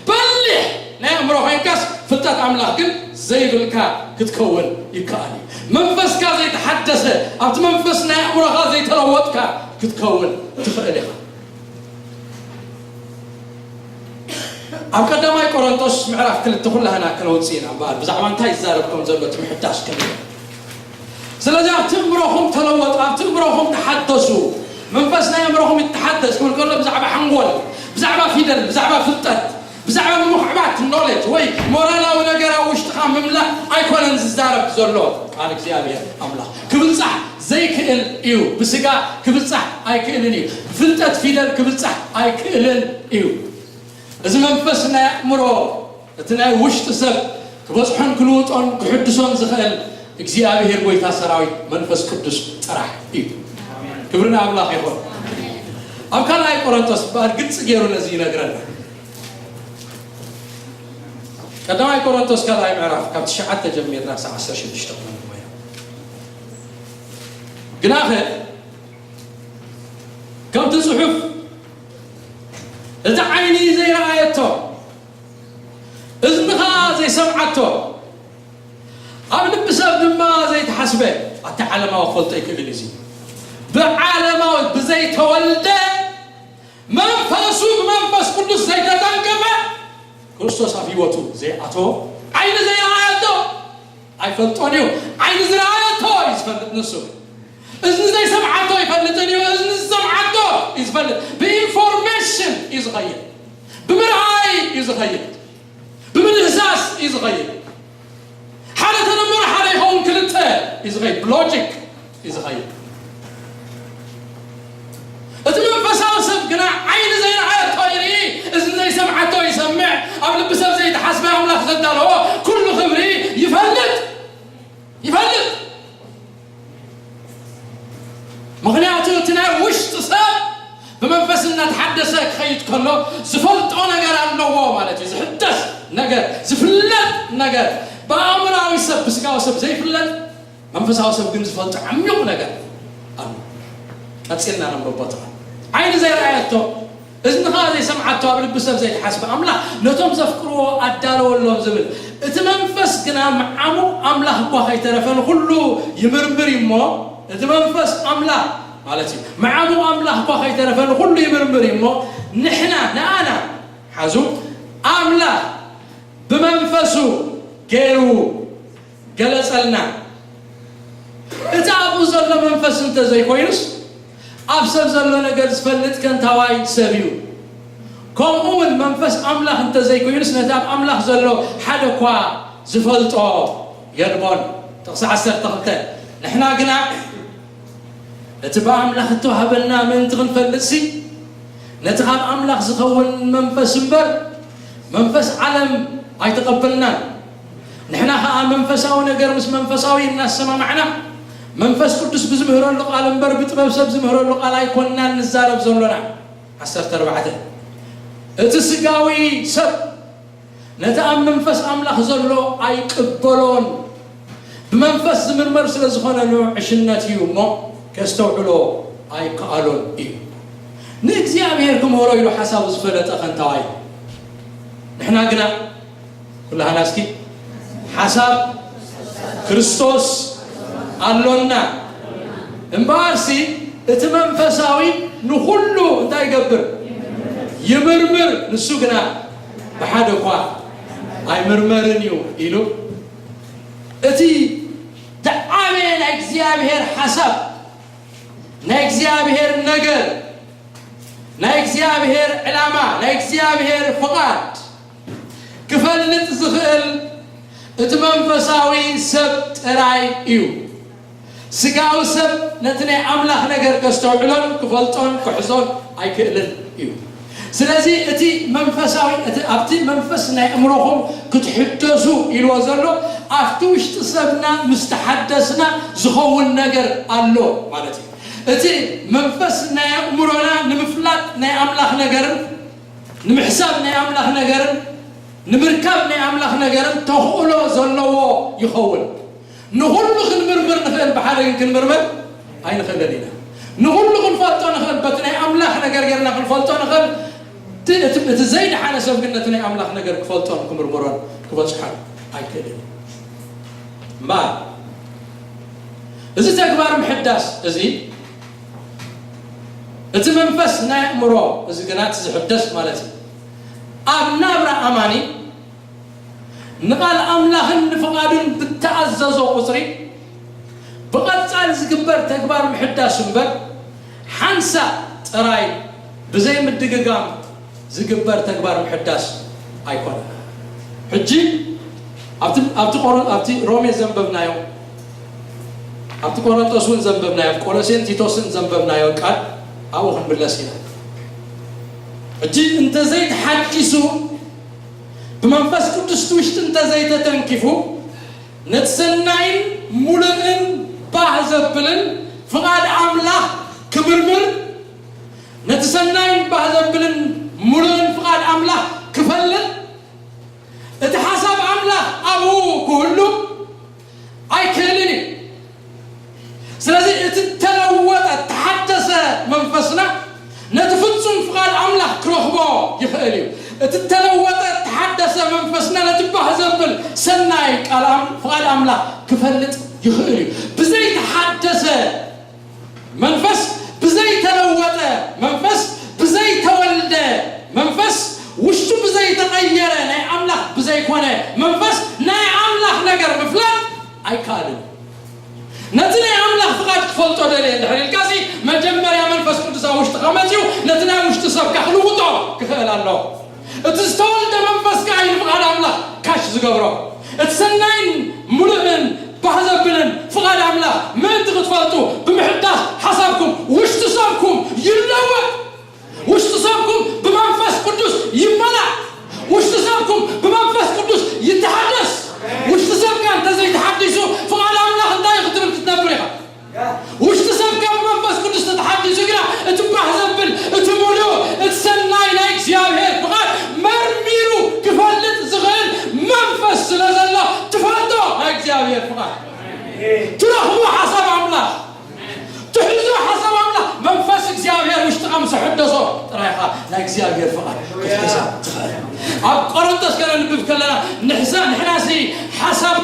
በሊሕ ናይ ኣእምሮ ኮይንካስ ፍልጠት ኣምላኽ ግን ዘይብልካ ክትከውን ይከኣል እዩ። መንፈስካ ዘይተሓደሰ ኣብቲ መንፈስ ናይ ኣእምሮኻ ዘይተለወጥካ ክትከውን ትኽእል ኢኻ። ኣብ ቀዳማይ ቆሮንቶስ ምዕራፍ ክልተ ኩላህና ክነውፅእ ኢና እምበኣር ብዛዕባ እንታይ ይዛረብ ከም ዘሎ እቲ ምሕዳስ ከመይ ስለዚ ኣብቲ እምሮኹም ተለወጡ፣ ኣብቲ እምሮኹም ተሓደሱ። መንፈስ ናይ እምሮኹም ይተሓደስ ክብል ከሎ ብዛዕባ ሓንጎል፣ ብዛዕባ ፊደል፣ ብዛዕባ ፍልጠት፣ ብዛዕባ ምምሕባት ኖሌጅ ወይ ሞራላዊ ነገር ኣብ ውሽጥኻ ምምላእ ኣይኮነን ዝዛረብ ዘሎ ቃል እግዚኣብሔር ኣምላኽ። ክብጻሕ ዘይክእል እዩ። ብስጋ ክብጻሕ ኣይክእልን እዩ። ብፍልጠት ፊደል ክብጻሕ ኣይክእልን እዩ። እዚ መንፈስ ናይ ኣእምሮ እቲ ናይ ውሽጢ ሰብ ክበጽሖን ክልውጦን ክሕድሶን ዝኽእል እግዚኣብሔር ጎይታ ሰራዊት መንፈስ ቅዱስ ጥራሕ እዩ። ክብሪ ንኣምላኽ ይኹን። ኣብ ካልኣይ ቆሮንቶስ በኣል ግልፂ ገይሩ ነዚ ይነግረና። ቀዳማይ ቆሮንቶስ ካልኣይ ምዕራፍ ካብ ትሽዓተ ጀሚርና ክሳብ ዓሰርተ ሽዱሽተ ክነንብቦ ኢና። ግናኸ ከምቲ ጽሑፍ እቲ ዓይኒ ዘይረኣየቶ እዝንኻ ዘይሰምዓቶ ኣብ ልቢ ሰብ ድማ ዘይተሓስበ ኣቲ ዓለማዊ ክፈልጦ ይክእልን እዩ። ብዓለማዊ ብዘይተወልደ መንፈሱ ብመንፈስ ቅዱስ ዘይተጠንቀቐ ክርስቶስ ኣብ ህይወቱ ዘይኣተዎ ዓይኒ ዘይረኣየቶ ኣይፈልጦን እዩ። ዓይኒ ዝረኣየቶ እዩ ዝፈልጥ ንሱ። እዝኒ ዘይሰምዓቶ ይፈልጥን እዩ። እዝኒ ዝሰምዓቶ እዩ ዝፈልጥ። ብኢንፎርሜሽን እዩ ዝኸይድ። ብምርኣይ እዩ ዝኸይድ። ብምድህሳስ እዩ ዝኸይድ። ሓደ ተደምሮ ሓደ ይኸውን ክልተ እዩ ዝኸይድ። ብሎጂክ እዩ ዝኸይድ። እቲ መንፈሳዊ ሰብ ግና ዓይኒ ዘይረኣየቶ ይርኢ፣ እዝኒ ዘይሰምዓቶ ይሰምዕ፣ ኣብ ልቢ ሰብ ዘይተሓስበ ኣምላኽ ዘዳለዎ ኩሉ ክብሪ ይፈልጥ ይፈልጥ። ምኽንያቱ እቲ ናይ ውሽጢ ሰብ ብመንፈስ እናተሓደሰ ክኸይድ ከሎ ዝፈልጦ ነገር ኣለዎ ማለት እዩ። ዝሕደስ ነገር፣ ዝፍለጥ ነገር፣ ብኣእምራዊ ሰብ ብስጋዊ ሰብ ዘይፍለጥ መንፈሳዊ ሰብ ግን ዝፈልጦ ዓሚቕ ነገር ኣሎ። ቀጺልና ነንበቦ ተኻ ዓይኒ ዘይረኣየቶ እዝንኻ ዘይሰምዓቶ ኣብ ልቢ ሰብ ዘይተሓስበ ኣምላኽ ነቶም ዘፍቅርዎ ኣዳለወሎም ዝብል እቲ መንፈስ ግን ምዓሙቕ ኣምላኽ እኳ ከይተረፈ ንኹሉ ይምርምር እዩ እሞ፣ እቲ መንፈስ ኣምላኽ ማለት እዩ። ምዓሙቕ ኣምላኽ እኳ ከይተረፈ ንኹሉ ይምርምር እዩ እሞ፣ ንሕና፣ ንኣና፣ ሓዙ፣ ኣምላኽ ብመንፈሱ ገይሩ ገለጸልና። እቲ ኣብኡ ዘሎ መንፈስ እንተዘይኮይኑስ፣ ኣብ ሰብ ዘሎ ነገር ዝፈልጥ ከንታዋይ ሰብ እዩ። ከምኡ እውን መንፈስ ኣምላኽ እንተዘይኮይኑስ፣ ነቲ ኣብ ኣምላኽ ዘሎ ሓደ እኳ ዝፈልጦ የልቦን። ጥቕሲ ዓሰርተ ክልተ። ንሕና ግና እቲ ብኣምላኽ እተዋህበና ምእንቲ ክንፈልጥሲ፣ ነቲ ካብ ኣምላኽ ዝኸውን መንፈስ እምበር፣ መንፈስ ዓለም ኣይተቐበልናን። ንሕና ኸኣ መንፈሳዊ ነገር ምስ መንፈሳዊ እናሰማማዕና፣ መንፈስ ቅዱስ ብዝምህረሉ ቃል እምበር፣ ብጥበብ ሰብ ዝምህረሉ ቃል ኣይኮንናን ንዛረብ ዘሎና። ዓሰርተ ኣርባዕተ። እቲ ስጋዊ ሰብ ነቲ ኣብ መንፈስ ኣምላኽ ዘሎ ኣይቅበሎን። ብመንፈስ ዝምርመር ስለ ዝኾነ ንዑ ዕሽነት እዩ እሞ፣ ከስተውዕሎ ኣይከኣሎን እዩ። ንእግዚኣብሔር ክምህሮ ኢሉ ሓሳቡ ዝፈለጠ ከንታዋይ። ንሕና ግና፣ ኩላህና እስኪ፣ ሓሳብ ክርስቶስ ኣሎና። እምበኣርሲ፣ እቲ መንፈሳዊ ንኹሉ እንታይ ይገብር? ይምርምር። ንሱ ግና ብሓደ እኳ ኣይምርመርን እዩ ኢሉ፣ እቲ ዝዓበየ ናይ እግዚኣብሔር ሓሳብ፣ ናይ እግዚኣብሔር ነገር፣ ናይ እግዚኣብሔር ዕላማ፣ ናይ እግዚኣብሔር ፍቓድ ክፈልጥ ዝኽእል እቲ መንፈሳዊ ሰብ ጥራይ እዩ። ስጋዊ ሰብ ነቲ ናይ ኣምላኽ ነገር ከስተውዕሎን ክፈልጦን ክሕዞን ኣይክእልን እዩ። ስለዚ እቲ መንፈሳዊ፣ እቲ ኣብቲ መንፈስ ናይ ኣእምሮኹም ክትሕደሱ ኢልዎ ዘሎ፣ ኣብቲ ውሽጢ ሰብና ምስ ተሓደስና ዝኸውን ነገር ኣሎ ማለት እዩ። እቲ መንፈስ ናይ ኣእምሮና ንምፍላጥ ናይ ኣምላኽ ነገርን ንምሕሳብ ናይ ኣምላኽ ነገርን ንምርካብ ናይ ኣምላኽ ነገርን ተኽእሎ ዘለዎ ይኸውን። ንኹሉ ክንምርምር ንኽእል፣ ብሓደ ግን ክንምርምር ኣይንኽእልን ኢና። ንኹሉ ክንፈልጦ ንኽእል፣ በቲ ናይ ኣምላኽ ነገር ጌርና ክንፈልጦ ንኽእል። እቲ፣ እቲ፣ እቲ ዘይደሓነ ሰብ ግን ነቲ ናይ ኣምላኽ ነገር ክፈልጦን ክምርምሮን ክበጽሖን ኣይክእልን እዩ። እምበኣር፣ እዚ ተግባር ምሕዳስ እዚ፣ እቲ መንፈስ ናይ ኣእምሮ እዚ ግና እቲ ዝሕደስ ማለት እዩ። ኣብ ናብራ ኣማኒ ንቓል ኣምላኽን ንፍቓዱን ብተኣዘዞ ቁጽሪ፣ ብቐጻሊ ዝግበር ተግባር ምሕዳስ እምበር፣ ሓንሳእ ጥራይ ብዘይ ምድግጋም ዝግበር ተግባር ምሕዳስ ኣይኮነን። ሕጂ ኣብቲ፣ ኣብቲ ቆሮ-፣ ኣብቲ ሮሜ ዘንበብናዮ፣ ኣብቲ ቆሮንቶስ እውን ዘንበብናዮ፣ ቆሎሴን ቲቶስን ዘንበብናዮ ቃል ኣብኡ ክንምለስ ኢና። ሕጂ እንተዘይተሓዲሱ፣ ብመንፈስ ቅዱስ ውሽጢ እንተዘይተተንኪፉ፣ ነቲ ሰናይን ሙሉእን ባህ ዘብልን ፍቓድ ኣምላኽ ክምርምር፣ ነቲ ሰናይን ባህ ዘብልን ሙሉእን ፍቓድ ኣምላኽ ክፈልጥ፣ እቲ ሓሳብ ኣምላኽ ኣብኡ ክህሉ ኣይክእልን እዩ። ስለዚ እቲ ተለወጠ፣ ተሓደሰ መንፈስና ነቲ ፍጹም ፍቓድ ኣምላኽ ክረኽቦ ይኽእል እዩ። እቲ ተለወጠ፣ ተሓደሰ መንፈስና ነቲ ባህ ዘብል ሰናይ ቃል ኣም-፣ ፍቓድ ኣምላኽ ክፈልጥ ይኽእል እዩ። ብዘይተሓደሰ መንፈስ፣ ብዘይተለወጠ መንፈስ፣ ብዘይተወልደ መንፈስ፣ ውሽጡ ብዘይተቐየረ ናይ ኣምላኽ ብዘይኮነ መንፈስ ናይ ኣምላኽ ነገር ምፍላጥ ኣይከኣልን። ነቲ ናይ ኣምላኽ ፍቓድ ክፈልጦ ደልየ እንድሕር ኢልካሲ፣ መጀመርያ መንፈስ ቅዱስ ኣብ ውሽጥኻ መጺኡ ነቲ ናይ ውሽጢ ሰብካ ክልውጦ ክኽእል ኣለዎ። እቲ ዝተወልደ መንፈስ ከኣ እዩ ንፍቓድ ኣምላኽ ካሽ ዝገብሮ። እቲ ሰናይን ሙሉእን ባህ ዘብልን ፍቓድ ኣምላኽ ምእንቲ ክትፈልጡ ብምሕዳስ ሓሳብኩም ውሽጢ ሰብኩም ይለወጥ። ውሽጢ ሰብኩም ብመንፈስ ቅዱስ ይመላእ። ውሽጢ ሰብኩም ብመንፈስ ቅዱስ ይተሓደስ። ውሽጢ ሰብካ እንተዘይተሓዲሱ ፍቓድ ኣምላኽ እንታይ እዩ ክትብል ክትነብር ኢኻ። ውሽጢ ሰብካ ብመንፈስ ቅዱስ ተተሓዲሱ ግና እቲ ባህ ዘብል፣ እቲ ሙሉእ፣ እቲ ሰናይ ናይ እግዚኣብሔር ፍቓድ መርሚሩ ክፈልጥ ዝኽእል መንፈስ ስለ ዘሎ ትፈልጦ ናይ እግዚኣብሔር ፍቓድ። ትረኽቦ ሓሳብ ኣምላኽ። ትሕዞ ሓሳብ ኣምላኽ። መንፈስ እግዚኣብሔር ውሽጥኻ ምስ ሕደሶ ጥራይ ኢኻ ናይ እግዚኣብሔር ፍቓድ ክትሕዛ ትኽእል። ኣብ ቆሮንቶስ ከነንብብ ከለና ንሕሳ-፣ ንሕናሲ ሓሳብ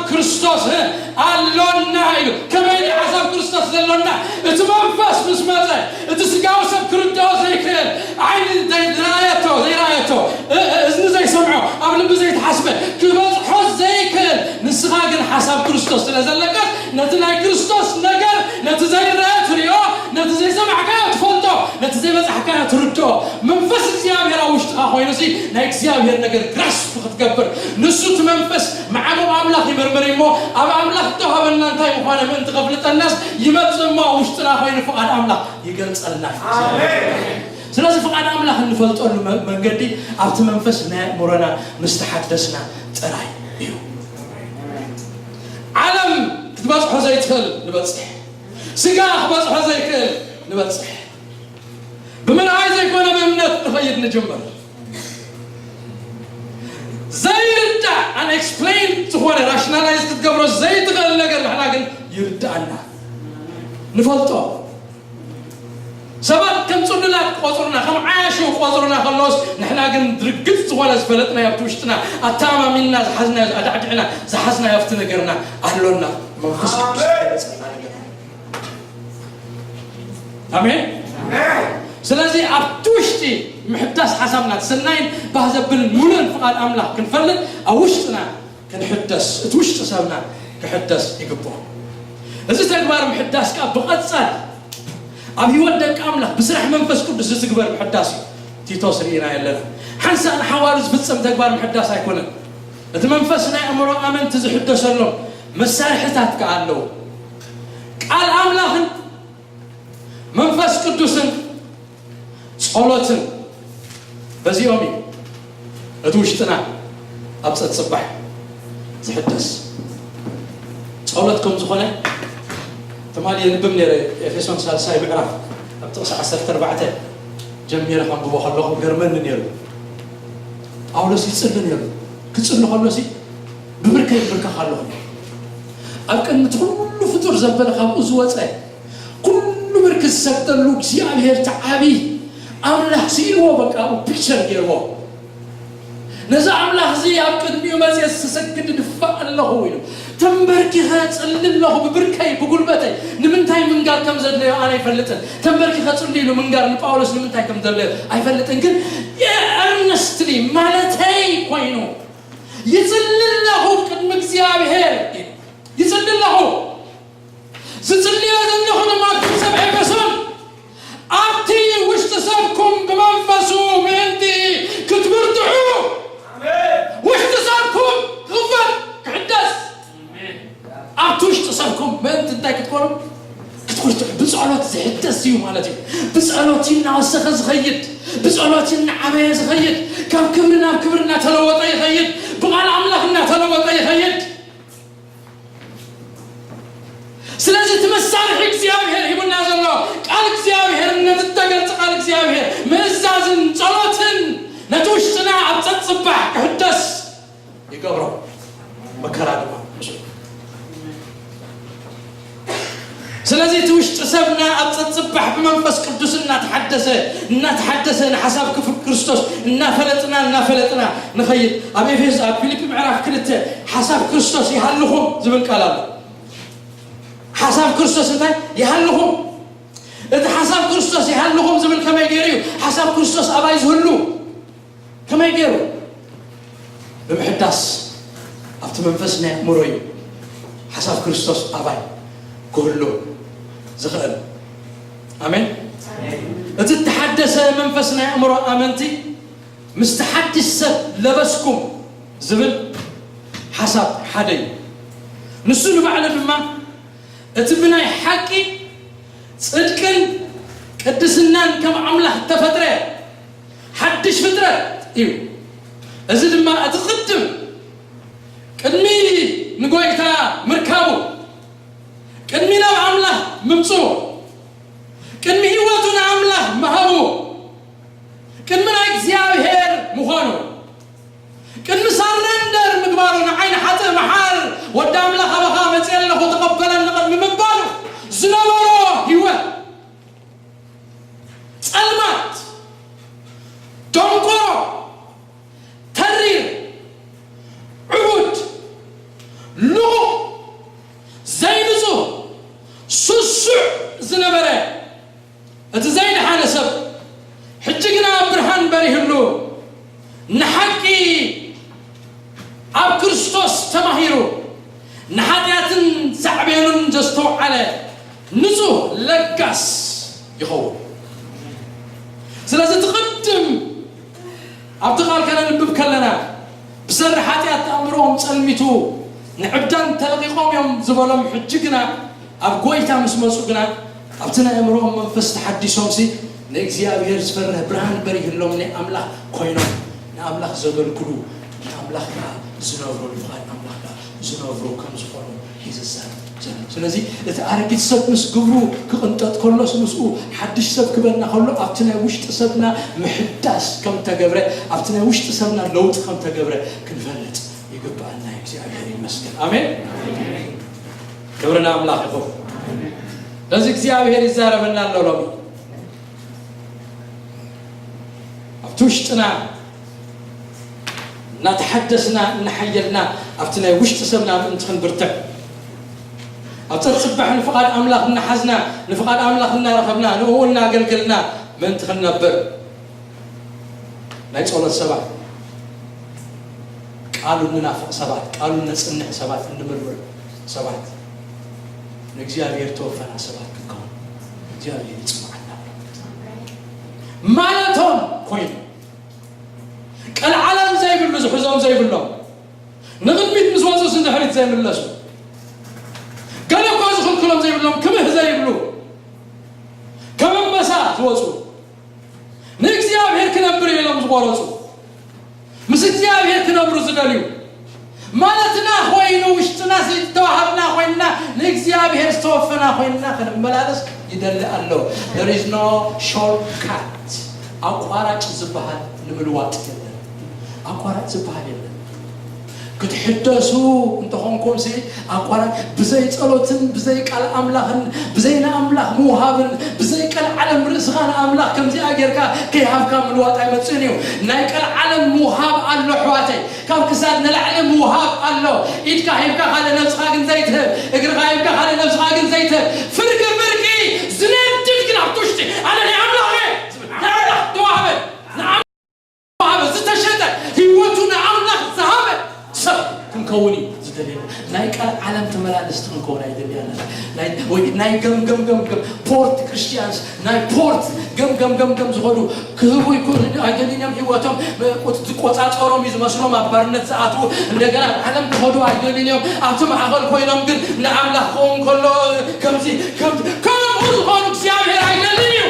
እቲ መንፈስ ምስ መጸ፣ እቲ ስጋዊ ሰብ ክርድኦ ዘይክእል፣ ዓይኒ ዘይረኣየቶ፣ ዘይረኣየቶ፣ እ-፣ እ-፣ እዝኒ ዘይሰምዖ፣ ኣብ ልቢ ዘይተሓስበ፣ ክበጽሖ ዘይክእል፣ ንስኻ ግን ሓሳብ ክርስቶስ ስለ ዘለካ፣ ነቲ ናይ ክርስቶስ ነገር፣ ነቲ ዘይረአ ትሪኦ፣ ነቲ ዘይሰማዕካዮ ትፈልጦ፣ ነቲ ዘይበጻሕካዮ ትርድኦ። መንፈስ እግዚኣብሔር ኣብ ውሽጥኻ ኮይኑሲ ናይ እግዚኣብሔር ነገር ግራስፕ ክትገብር፣ ንሱ እቲ መንፈስ መዓሙቕ ኣምላኽ ይምርምር እሞ፣ ኣብ ኣምላኽ እተዋህበና እንታይ ምዃነ ምእንቲ ከፍልጠናስ ይመጽእ እሞ ኣብ ውሽጥና ኮይኑ ፍቓድ ኣምላኽ ይገልጸልና እዩ። ኣሜን። ስለዚ ፍቓድ ኣምላኽ እንፈልጠሉ መ-፣ መንገዲ ኣብቲ መንፈስ ናይ ኣእምሮና ምስ ተሓደስና ጥራይ እዩ። ዓለም ክትበጽሖ ዘይትኽእል ንበጽሕ፣ ስጋ ክበጽሖ ዘይክእል ንበጽሕ። ብምርኣይ ዘይኮነ ብእምነት ንኸይድ ንጅምር። ዘይርዳእ፣ ኣንኤክስፕሌን ዝኾነ፣ ራሽናላይዝ ክትገብሮ ዘይትኽእል ነገር ንሕና ግን ይርዳኣና፣ ንፈልጦ። ሰባት ከም ጽሉላት ቆጽሩና፣ ከም ዓያሹ ቆጽሩና ከለውስ፣ ንሕና ግን ርግጽ ዝኾነ ዝፈለጥናዮ ኣብቲ ውሽጥና፣ ኣተኣማሚንና ዝሓዝናዮ፣ ኣዳዕዲዕና ዝሓዝናዮ ኣብቲ ነገርና ኣሎና። መንፈስ ቅዱስ ዝገለጸልና ነገር። ኣሜን። ስለዚ ኣብቲ ውሽጢ ምሕዳስ ሓሳብና፣ እቲ ሰናይን ባህ ዘብልን ሙሉእን ፍቓድ ኣምላኽ ክንፈልጥ ኣብ ውሽጥና ክንሕደስ፣ እቲ ውሽጢ ሰብና ክሕደስ ይግብኦ። እዚ ተግባር ምሕዳስ ከኣ ብቐጻሊ ኣብ ህይወት ደቂ ኣምላኽ ብስራሕ መንፈስ ቅዱስ ዝትግበር ምሕዳስ እዩ። ቲቶስ ርኢና ኣለና። ሓንሳእ ንሓዋሩ ዝፍጸም ተግባር ምሕዳስ ኣይኮነን። እቲ መንፈስ ናይ ኣእምሮ ኣመንቲ ዝሕደሰሎም መሳርሕታት ከኣ ኣለዉ። ቃል ኣምላኽን መንፈስ ቅዱስን ጸሎትን በዚኦም እዩ እቲ ውሽጥና ኣብ ጸጽባሕ ዝሕደስ። ጸሎት ከም ዝኾነ ትማሊ የንብብ ነይረ። ኤፌሶን ሳልሳይ ምዕራፍ ኣብ ጥቕሲ ዓሰርተ ኣርባዕተ ጀሚረ ከንብቦ ከለኹ ገርመኒ ነይሩ። ጳውሎስ ይጽሊ ነይሩ። ክጽሊ ከሎሲ ብብርከይ ይብርከኽ ኣለኹ። ኣብ ቅድሚ እቲ ኩሉ ፍጡር ዘበለ ካብኡ ዝወጸ ኩሉ ብርክ ዝሰግደሉ እግዚኣብሔር እቲ ዓቢ ኣምላኽ ስኢልዎ፣ በቃ፣ ኣብኡ ፒክቸር ገይርዎ። ነዚ ኣምላኽ እዚ ኣብ ቅድሚኡ መጽየ ዝሰግድ ድፋእ ኣለኹ ኢሉ። ተንበርኪኸ ጽሊ ኣለኹ ብብርከይ ብጉልበተይ። ንምንታይ ምንጋር ከም ዘድለዮ ኣነ ኣይፈልጥን። ተንበርኪኸ ጽሊ ኢሉ ምንጋር ንጳውሎስ ንምንታይ ከም ዘድለዮ ኣይፈልጥን። ግን ኤርነስትሊ ማለተይ ኮይኑ ይጽሊ ኣለኹ ቅድሚ እግዚኣብሔር ኢሉ። ይጽሊ ኣለኹ። ዝጽልዮ ዘለኹ ድማ፣ ኣቱም ሰብ ኤፌሶን፣ ኣብቲ ውሽጢ ሰብኩም ብመንፈሱ ምእንቲ ክትብርትዑ፣ ውሽጢ ሰብኩም ክኽፈት፣ ክሕደስ። ኣብቲ ውሽጢ ሰብኩም ምእንቲ እንታይ ክትኮኑ? ክትብርትዑ። ብጸሎት ዝሕደስ እዩ ማለት እዩ። ብጸሎት እናወሰኸ ዝኸይድ፣ ብጸሎት እናዓበየ ዝኸይድ፣ ካብ ክብሪ ናብ ክብሪ እናተለወጠ ይኸይድ፣ ብቓል ኣምላኽ እናተለወጠ ይኸይድ። ስለዚ እቲ መሳርሒ እግዚኣብሔር ሂቡና ዘሎ ቃል እግዚኣብሔር፣ ነቲ እተገልጸ ቃል እግዚኣብሔር ምእዛዝን ጸሎትን ነቲ ውሽጥና ኣብ ጸጽባሕ ክሕደስ ይገብሮ፣ መከራ ድማ። ስለዚ እቲ ውሽጢ ሰብና ኣብ ጸጽባሕ ብመንፈስ ቅዱስ እናተሓደሰ፣ እናተሓደሰ ንሓሳብ ክፍ-፣ ክርስቶስ እናፈለጥና፣ እናፈለጥና ንኸይድ። ኣብ ኤፌስ-፣ ኣብ ፊልፒ ምዕራፍ ክልተ ሓሳብ ክርስቶስ ይሃልኹም ዝብል ቃል ኣሎ። ሓሳብ ክርስቶስ እንታይ? ይሃልኹም። እቲ ሓሳብ ክርስቶስ ይሃልኹም ዝብል ከመይ ገይሩ እዩ ሓሳብ ክርስቶስ ኣባይ ዝህሉ? ከመይ ገይሩ? ብምሕዳስ ኣብቲ መንፈስ ናይ ኣእምሮ እዩ ሓሳብ ክርስቶስ ኣባይ ክህሉ ዝኽእል። ኣሜን። እቲ እተሓደሰ መንፈስ ናይ ኣእምሮ ኣመንቲ ምስቲ ሓድሽ ሰብ ለበስኩም ዝብል ሓሳብ ሓደ እዩ። ንሱ ንባዕሉ ድማ እቲ ብናይ ሓቂ ጽድቅን ቅድስናን ከም ኣምላኽ እተፈጥረ ሓድሽ ፍጥረት እዩ። እዚ ድማ እቲ ቅድም ቅድሚ ንጎይታ ምርካቡ፣ ቅድሚ ናብ ኣምላኽ ምምጽኡ፣ ቅድሚ ህይወቱ ንኣምላኽ ምሃቡ፣ ቅድሚ ናይ እግዚኣብሔር ምዃኑ፣ ቅድሚ ሳረንደር ምግባሩ፣ ንዓይ ንሓጥእ መሓር፣ ወዲ ኣምላኽ ኣባኻ መጽየ ኣለኹ ተቐበለኒ ቅድሚ ምባሉ ዝነበሮ ህይወት፣ ጸልማት፣ ደንቆሮ፣ ተሪር፣ ዕቡድ፣ ልቑቕ፣ ዘይንጹህ፣ ስሱዕ ዝነበረ እቲ ዘይደሓነ ሰብ፣ ሕጂ ግና ብርሃን በሪህሉ፣ ንሓቂ ኣብ ክርስቶስ ተማሂሩ፣ ንሓጢኣትን ሳዕቤኑን ዘስተውዓለ ንጹህ ለጋስ ይኸውን። ስለዚ እቲ ቅድም ኣብቲ ቃል ከነንብብ ከለና፣ ብሰሪ ሓጢኣት ኣእምሮኦም ጸልሚቱ ንዕብዳን ተለቒቖም እዮም ዝበሎም፣ ሕጂ ግና ኣብ ጐይታ ምስ መጹ ግና ኣብቲ ናይ ኣእምሮኦም መንፈስ ተሓዲሶምሲ ንእግዚኣብሔር ዝፈርህ ብርሃን በሪህሎም፣ ናይ ኣምላኽ ኮይኖም ንኣምላኽ ዘገልግሉ፣ ንኣምላኽ ከኣ ዝነብሩ፣ ንፍቓድ ኣምላኽ ከኣ ዝነብሩ ከም ዝኾኑ እዩ ዝዛረብ ዘሎ። ስለዚ እቲ ኣረጊት ሰብ ምስ ግብሩ ክቕንጠጥ ከሎስ ምስኡ ሓድሽ ሰብ ክበና ከሎ ኣብቲ ናይ ውሽጢ ሰብና ምሕዳስ ከም ተገብረ፣ ኣብቲ ናይ ውሽጢ ሰብና ለውጢ ከም ተገብረ ክንፈልጥ ይግብኣና። እግዚኣብሔር ይመስገን። ኣሜን። ክብሪ ንኣምላኽ ይኹን። ስለዚ እግዚኣብሔር ይዛረበና ኣሎ ሎሚ። ኣብቲ ውሽጥና እናተሓደስና እናሓየልና ኣብቲ ናይ ውሽጢ ሰብና ምእንቲ ክንብርትዕ፣ ኣብ ጸርጽባሕ ንፍቓድ ኣምላኽ እናሓዝና፣ ንፍቓድ ኣምላኽ እናረኸብና፣ ንእኡ እናገልገልና ምእንቲ ክንነብር፣ ናይ ጸሎት ሰባት፣ ቃሉ እንናፍቕ ሰባት፣ ቃሉ እነጽንዕ ሰባት፣ እንምርምር ሰባት፣ ንእግዚኣብሔር ተወፈና ሰባት ክንከውን እግዚኣብሔር ይጽውዓና። ማለቶም ኮይኑ ቀልዓለም ዘይብሉ፣ ዝሕዞም ዘይብሎም፣ ንቕድሚት ምስ ወጹስ ንድሕሪት ዘይምለሱ፣ ገለ እኳ ዝኽልክሎም ዘይብሎም፣ ክምህ ዘይብሉ፣ ከም ኣንበሳ ዝወጹ፣ ንእግዚኣብሔር ክነብር ኢሎም ዝቖረጹ፣ ምስ እግዚኣብሔር ክነብሩ ዝደልዩ፣ ማለትና ኮይኑ፣ ውሽጥና ዝተዋሃብና ኮይንና፣ ንእግዚኣብሔር ዝተወፈና ኮይንና ክንመላለስ ይደሊ ኣሎ። There is no shortcut። ኣቋራጭ ዝበሃል ንምልዋጥ የለን። ኣቋራጭ ዝበሃል የለን። ክትሕደሱ እንተኾንኩምሲ፣ ኣቋራጭ ብዘይ ጸሎትን ብዘይ ቃል ኣምላኽን ብዘይ ንኣምላኽ ምውሃብን ብዘይ ቀልዓለም ርእስኻ ንኣምላኽ ከምዚኣ ጌርካ ከይሃብካ ምልዋጥ ኣይመጽእን እዩ። ናይ ቀልዓለም ምውሃብ ኣሎ ኣሕዋተይ። ካብ ክሳድ ንላዕሊ ምውሃብ ኣሎ። ኢድካ ሂብካ ካልእ ነብስኻ ግን ዘይትህብ፣ እግርኻ ሂብካ ካልእ ነብስኻ ግን ዘይትህብ። ፍርቂ ፍርቂ ዝነድድ ግን ኣብቲ ውሽጢ፣ ኣነ ናይ ኣምላኽ እየ ዝብል፣ ናይ ኣምላኽ ተዋህበ፣ ንኣምላኽ ዝተዋህበ፣ ዝተሸጠ፣ ህይወቱ ንኣምላኽ ዝሃበ ሰብ ክንከውን እዩ ዝደልየና። ናይ ቀልዓለም ተመላለስቲ ክንከውን ኣይደልየናን። ናይ፣ ወይ ናይ ገምገም ገምገም፣ ፖርት ክርስቲያንስ፣ ናይ ፖርት ገምገም ገምገም ዝኾኑ ክህቡ ይኮ-፣ ኣይደልዩን እዮም። ህይወቶም ዝቆጻጸሮም እዩ ዝመስሎም፣ ኣብ ባርነት ዝኣትዉ፣ እንደገና ኣብ ዓለም ክኸዱ ኣይደልዩን እዮም። ኣብቲ ማእኸል ኮይኖም ግን ንኣምላኽ ክኸውን ከሎ ከምዚ፣ ከምዚ፣ ከምኡ ዝኾኑ እግዚኣብሔር ኣይደልን እዩ።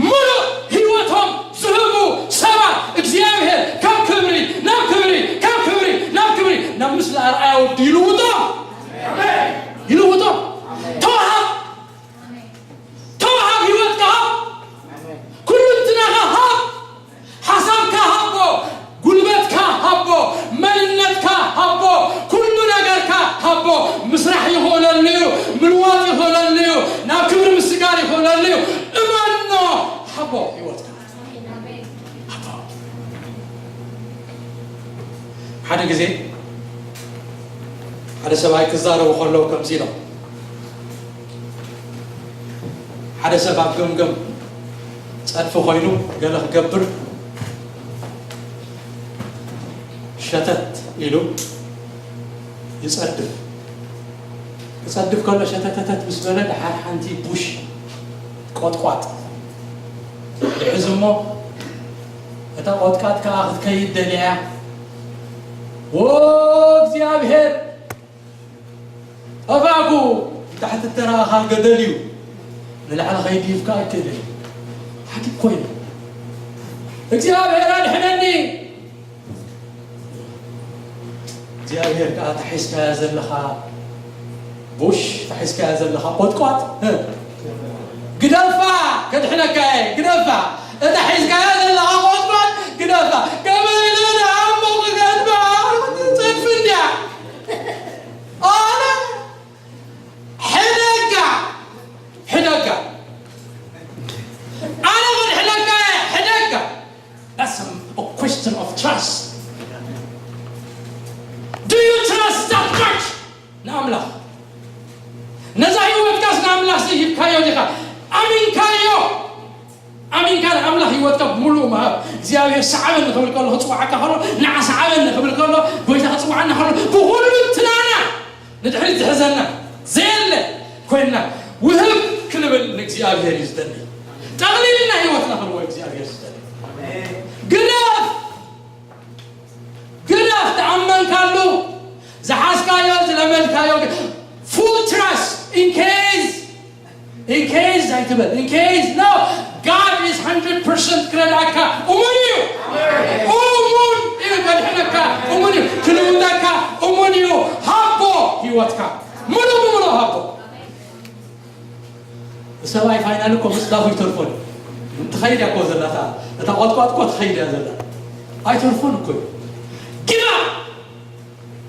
ምሉእ ህይወቶም ዝህቡ ሰባት እግዚኣብሔር ካብ ክብሪ ናብ ክብሪ፣ ካብ ክብሪ ናብ ክብሪ፣ ናብ ምስሊ ኣርኣያ ወዱ ይልውጦም። ይልውጦም። ተዋሃብ፣ ተዋሃብ፣ ህይወትካ ሃብ፣ ኩሉ እንትናኻ ሃብ፣ ሓሳብካ ሃቦ፣ ጉልበትካ ሃቦ፣ መንነትካ ሃቦ፣ ኩሉ ነገርካ ሃቦ። ምስራሕ ይኽእለሉ እዩ፣ ምልዋጥ ይኽእለሉ እዩ፣ ናብ ክብሪ ምስጋር ይኽእለሉ እዩ። እመኖ፣ ሃቦ ህይወትካ። ሓደ ግዜ ሓደ ሰብኣይ ክዛረቡ ከለዉ ከምዚ ኢሎም፣ ሓደ ሰብ ኣብ ገምገም ጸድፊ ኮይኑ ገለ ክገብር ሸተት ኢሉ ይጸድፍ። ክጸድፍ ከሎ ሸተተተት ምስ በለ ደሓር ሓንቲ ቡሽ ቆጥቋጥ ይሕዝ እሞ፣ እታ ቆጥቋጥ ከኣ ክትከይድ ደልያ፣ "ዎ እግዚኣብሔር፣ ጠፋእኩ፣ ንታሕቲ እተረኣኻ ገደል እዩ፣ ንላዕሊ ከይድይብካ ኣይክእልን እዩ፣ ሓኪም ኮይኑ፣ እግዚኣብሔር ኣድሕነኒ!" እግዚኣብሔር ከኣ ታሒዝካያ ዘለኻ ቡሽ፣ ታሒዝካያ ዘለኻ ቆጥቋጥ፣ እ፣ ግደፋ፣ ከድሕነካ እየ፣ ግደፋ። እታ ሒዝካያ ዘለኻ ቆጥቋጥ ግደፋ። ከመይ ኢለ ንኣሞ ክገድፋ? ትጸድፍ እንድያ። ኣነ ሕደጋ፣ ሕደጋ። ኣነ ክድሕነካ እየ፣ ሕደጋ። That's a, a question of trust. Do you trust that much? ንኣምላኽ። ነዛ ህይወትካስ ንኣምላኽ ሲ ኣሚንካ ንኣምላኽ ህይወትካ ብምሉእ ምሃብ እግዚኣብሔር ሰዓበኒ ክብል ከሎ ክፅዋዓካ ከሎ ንዓ ሰዓበኒ ክብል ከሎ ጎይታ ክፅዋዓና ከሎ ብኩሉ ትናና ንድሕሪት ዝሕዘና ዘየለ ኮይንና ውህብ ክንብል ንእግዚኣብሔር እዩ ዝደሊ። ጠቕሊልና ህይወትና ክንዎ እግዚኣብሔር ዝደሊ። ግደፍ ግደፍ ተኣመንካሉ ዝሓዝካዮ ዝለመድካዮ full trust in case in case ኣይትበል in case no God is hundred percent ክረድኣካ እሙን እዩ። እሙን እዩ ከድሕነካ እሙን እዩ ክልውጠካ እሙን እዩ። ሃቦ ህይወትካ ምሉ ብምሉ ሃቦ። ሰብኣይ ፋይናል እኮ ምስ ዳኹ ይተርፎን ትኸይድ እያ እኮ ዘላ እታ ቆጥቋጥቆ ትኸይድ እያ ዘላ ኣይተርፎን እኮ እዩ። ግዳ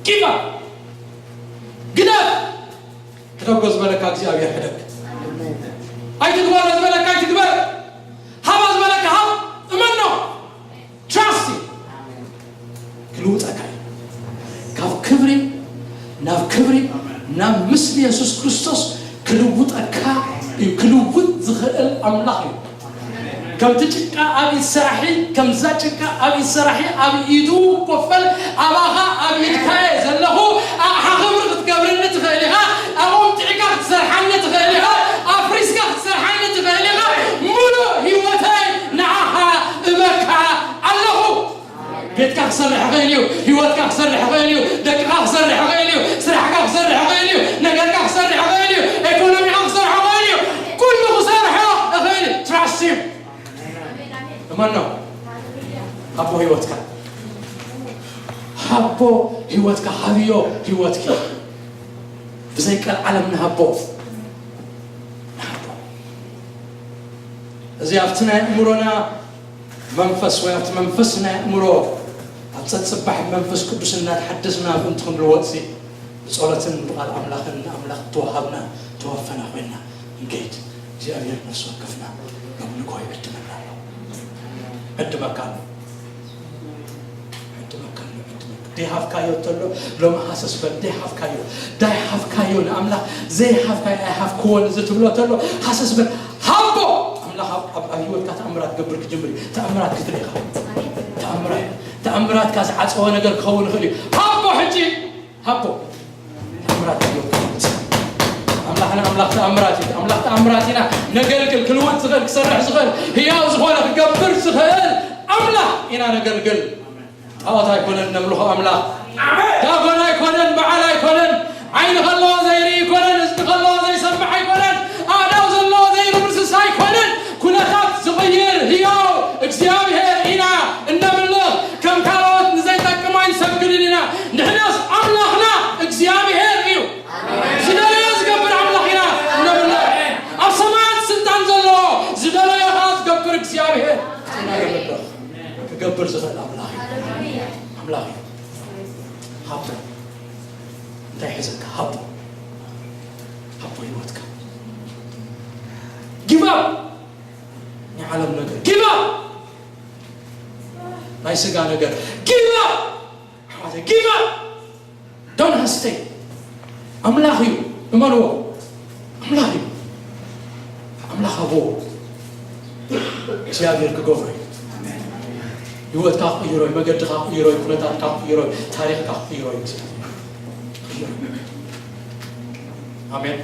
ግዳ ግዳ ሕደጎ ዝበለካ እግዚኣብሔር ሕደግ ኣይትግበሮ ዝበለካ ኣይትግበር። ሃባ ዝበለካ ሃብ እመኖ ትራስት ክልውጠካ እዩ። ካብ ክብሪ ናብ ክብሪ ናብ ምስሊ የሱስ ክርስቶስ ክልውጠካ እዩ። ክልውጥ ዝኽእል ኣምላኽ እዩ። ከምቲ ጭቃ ኣብ ኢድ ሰራሒ ከምዛ ጭቃ ኣብ ኢድ ሰራሒ ኣብ ኢዱ ኮፈል ኣባኻ ኣብ ኢድካየ ዘለኹ ኣቕሓ ክብሪ ክትገብርኒ ትኽእል ኢኻ። ኣቑምጢዕካ ክትሰርሓኒ ትኽእል ኢኻ። ኣፍሪስካ ክትሰርሓኒ ትኽእል ኢኻ። ሙሉእ ህይወተይ ንዓኻ እበካ ኣለኹ። ቤትካ ክሰርሕ ይኽእል እዩ። ህይወትካ ክሰርሕ ይኽእል እዩ። ደቅኻ ክሰርሕ ይኽእል እዩ። ስራሕካ ክሰርሕ ይኽእል እዩ። ነገርካ ክሰርሕ ይኽእል እዩ። ኢኮኖሚኻ ክሰርሖ ይኽእል እዩ። ኩሉ ክሰርሖ ይኽእል እዩ። ትራስት እዩ። እመኖ። ሃቦ ህይወትካ ሃቦ ህይወትካ ሃብዮ ህይወትኪ ብዘይ ቀልዓለም ንሃቦ ንሃቦ እዚ ኣብቲ ናይ ኣእምሮና መንፈስ ወይ ኣብቲ መንፈስ ናይ ኣእምሮ ኣብ ጸጽባሕ መንፈስ ቅዱስ እናተሓደስና ምእንቲ ክንልወጥሲ ብጸሎትን ብቓል ኣምላኽን ንኣምላኽ ተዋሃብና ተወፈና ኮይንና ንከይድ እግዚኣብሔር ነፍሲ ወከፍና ሎም ንግሆ ይዕድመና ኣሎ። ዕድመካ ኣሎ። ዕድመካ ኣሎ። ዕድመካ ደይሃብካዮ ተሎ ሎም ሃሰስ በል። ደይሃብካዮ ዳይሃብካዮ ንኣምላኽ ዘይሃብካዮ ኣይሃብክዎን እዚ ትብሎ ተሎ ሃሰስ በል። ሃቦ ኣምላኽ ኣብ ህይወትካ ተኣምራት ገብር ክጅምር እዩ። ተኣምራት ክትርኢ ኢኻ። ተኣምራት ተኣምራትካ ዝዓፀወ ነገር ክኸውን ይኽእል እዩ። ሃቦ ሕጂ ሃቦ ተኣምራት እዩ። ኣምላኽና ኣምላኽ ተኣምራት እዩ። ኣምላኽ ተኣምራት ኢና ነገልግል። ክልውጥ ዝኽእል ክሰርሕ ዝኽእል ህያው ዝኾነ ክገብር ዝኽእል ኣምላኽ ኢና ነገልግል። ጣዖት ኣይኮነን ነምልኾ ኣምላኽ። ዳጎን ኣይኮነን በዓል ኣይኮነን። ዓይኒ ከለዎ ዘይርኢ ኣይኮነን፣ እዝኒ ከለዎ ዘይሰምዕ ኣይኮነን፣ ኣእዳው ዘለዎ ዘይርምስስ ኣይኮነን። ኩነታት ዝቕይር ህያው እግዚኣብሔር ኢና እነምልኽ። ከም ካልኦት ንዘይጠቅም ኣይንሰግድን ኢና። ንሕናስ ኣምላኽና እግዚኣብሔር እዩ። ዝደለዮ ዝገብር ኣምላኽ ኢና እነምልኽ። ኣብ ሰማያት ስልጣን ዘለዎ ዝደለዮ ኸዓ ዝገብር እግዚኣብሔር ኢና እነምልኽ። ክገብር ዝኽእል ኣምላኽ እዩ። ኣምላኽ እዩ። ሃቦ እንታይ ሒዘካ ሃቦ ሃቦ ህይወትካ ጊባብ ናይ ዓለም ነገር ጊባብ ናይ ስጋ ነገር ጊባብ ኣሕዋተ ጊባብ don't hesitate ኣምላኽ እዩ እመንዎ ኣምላኽ እዩ ኣምላኽ ኣብዎ እግዚኣብሔር ክገብሮ እዩ ህይወትካ ክቕይሮ እዩ መገድኻ ክቕይሮ እዩ ኩነታትካ ክቕይሮ እዩ ታሪኽካ ክቕይሮ እዩ እግዚኣብሔር ኣሜን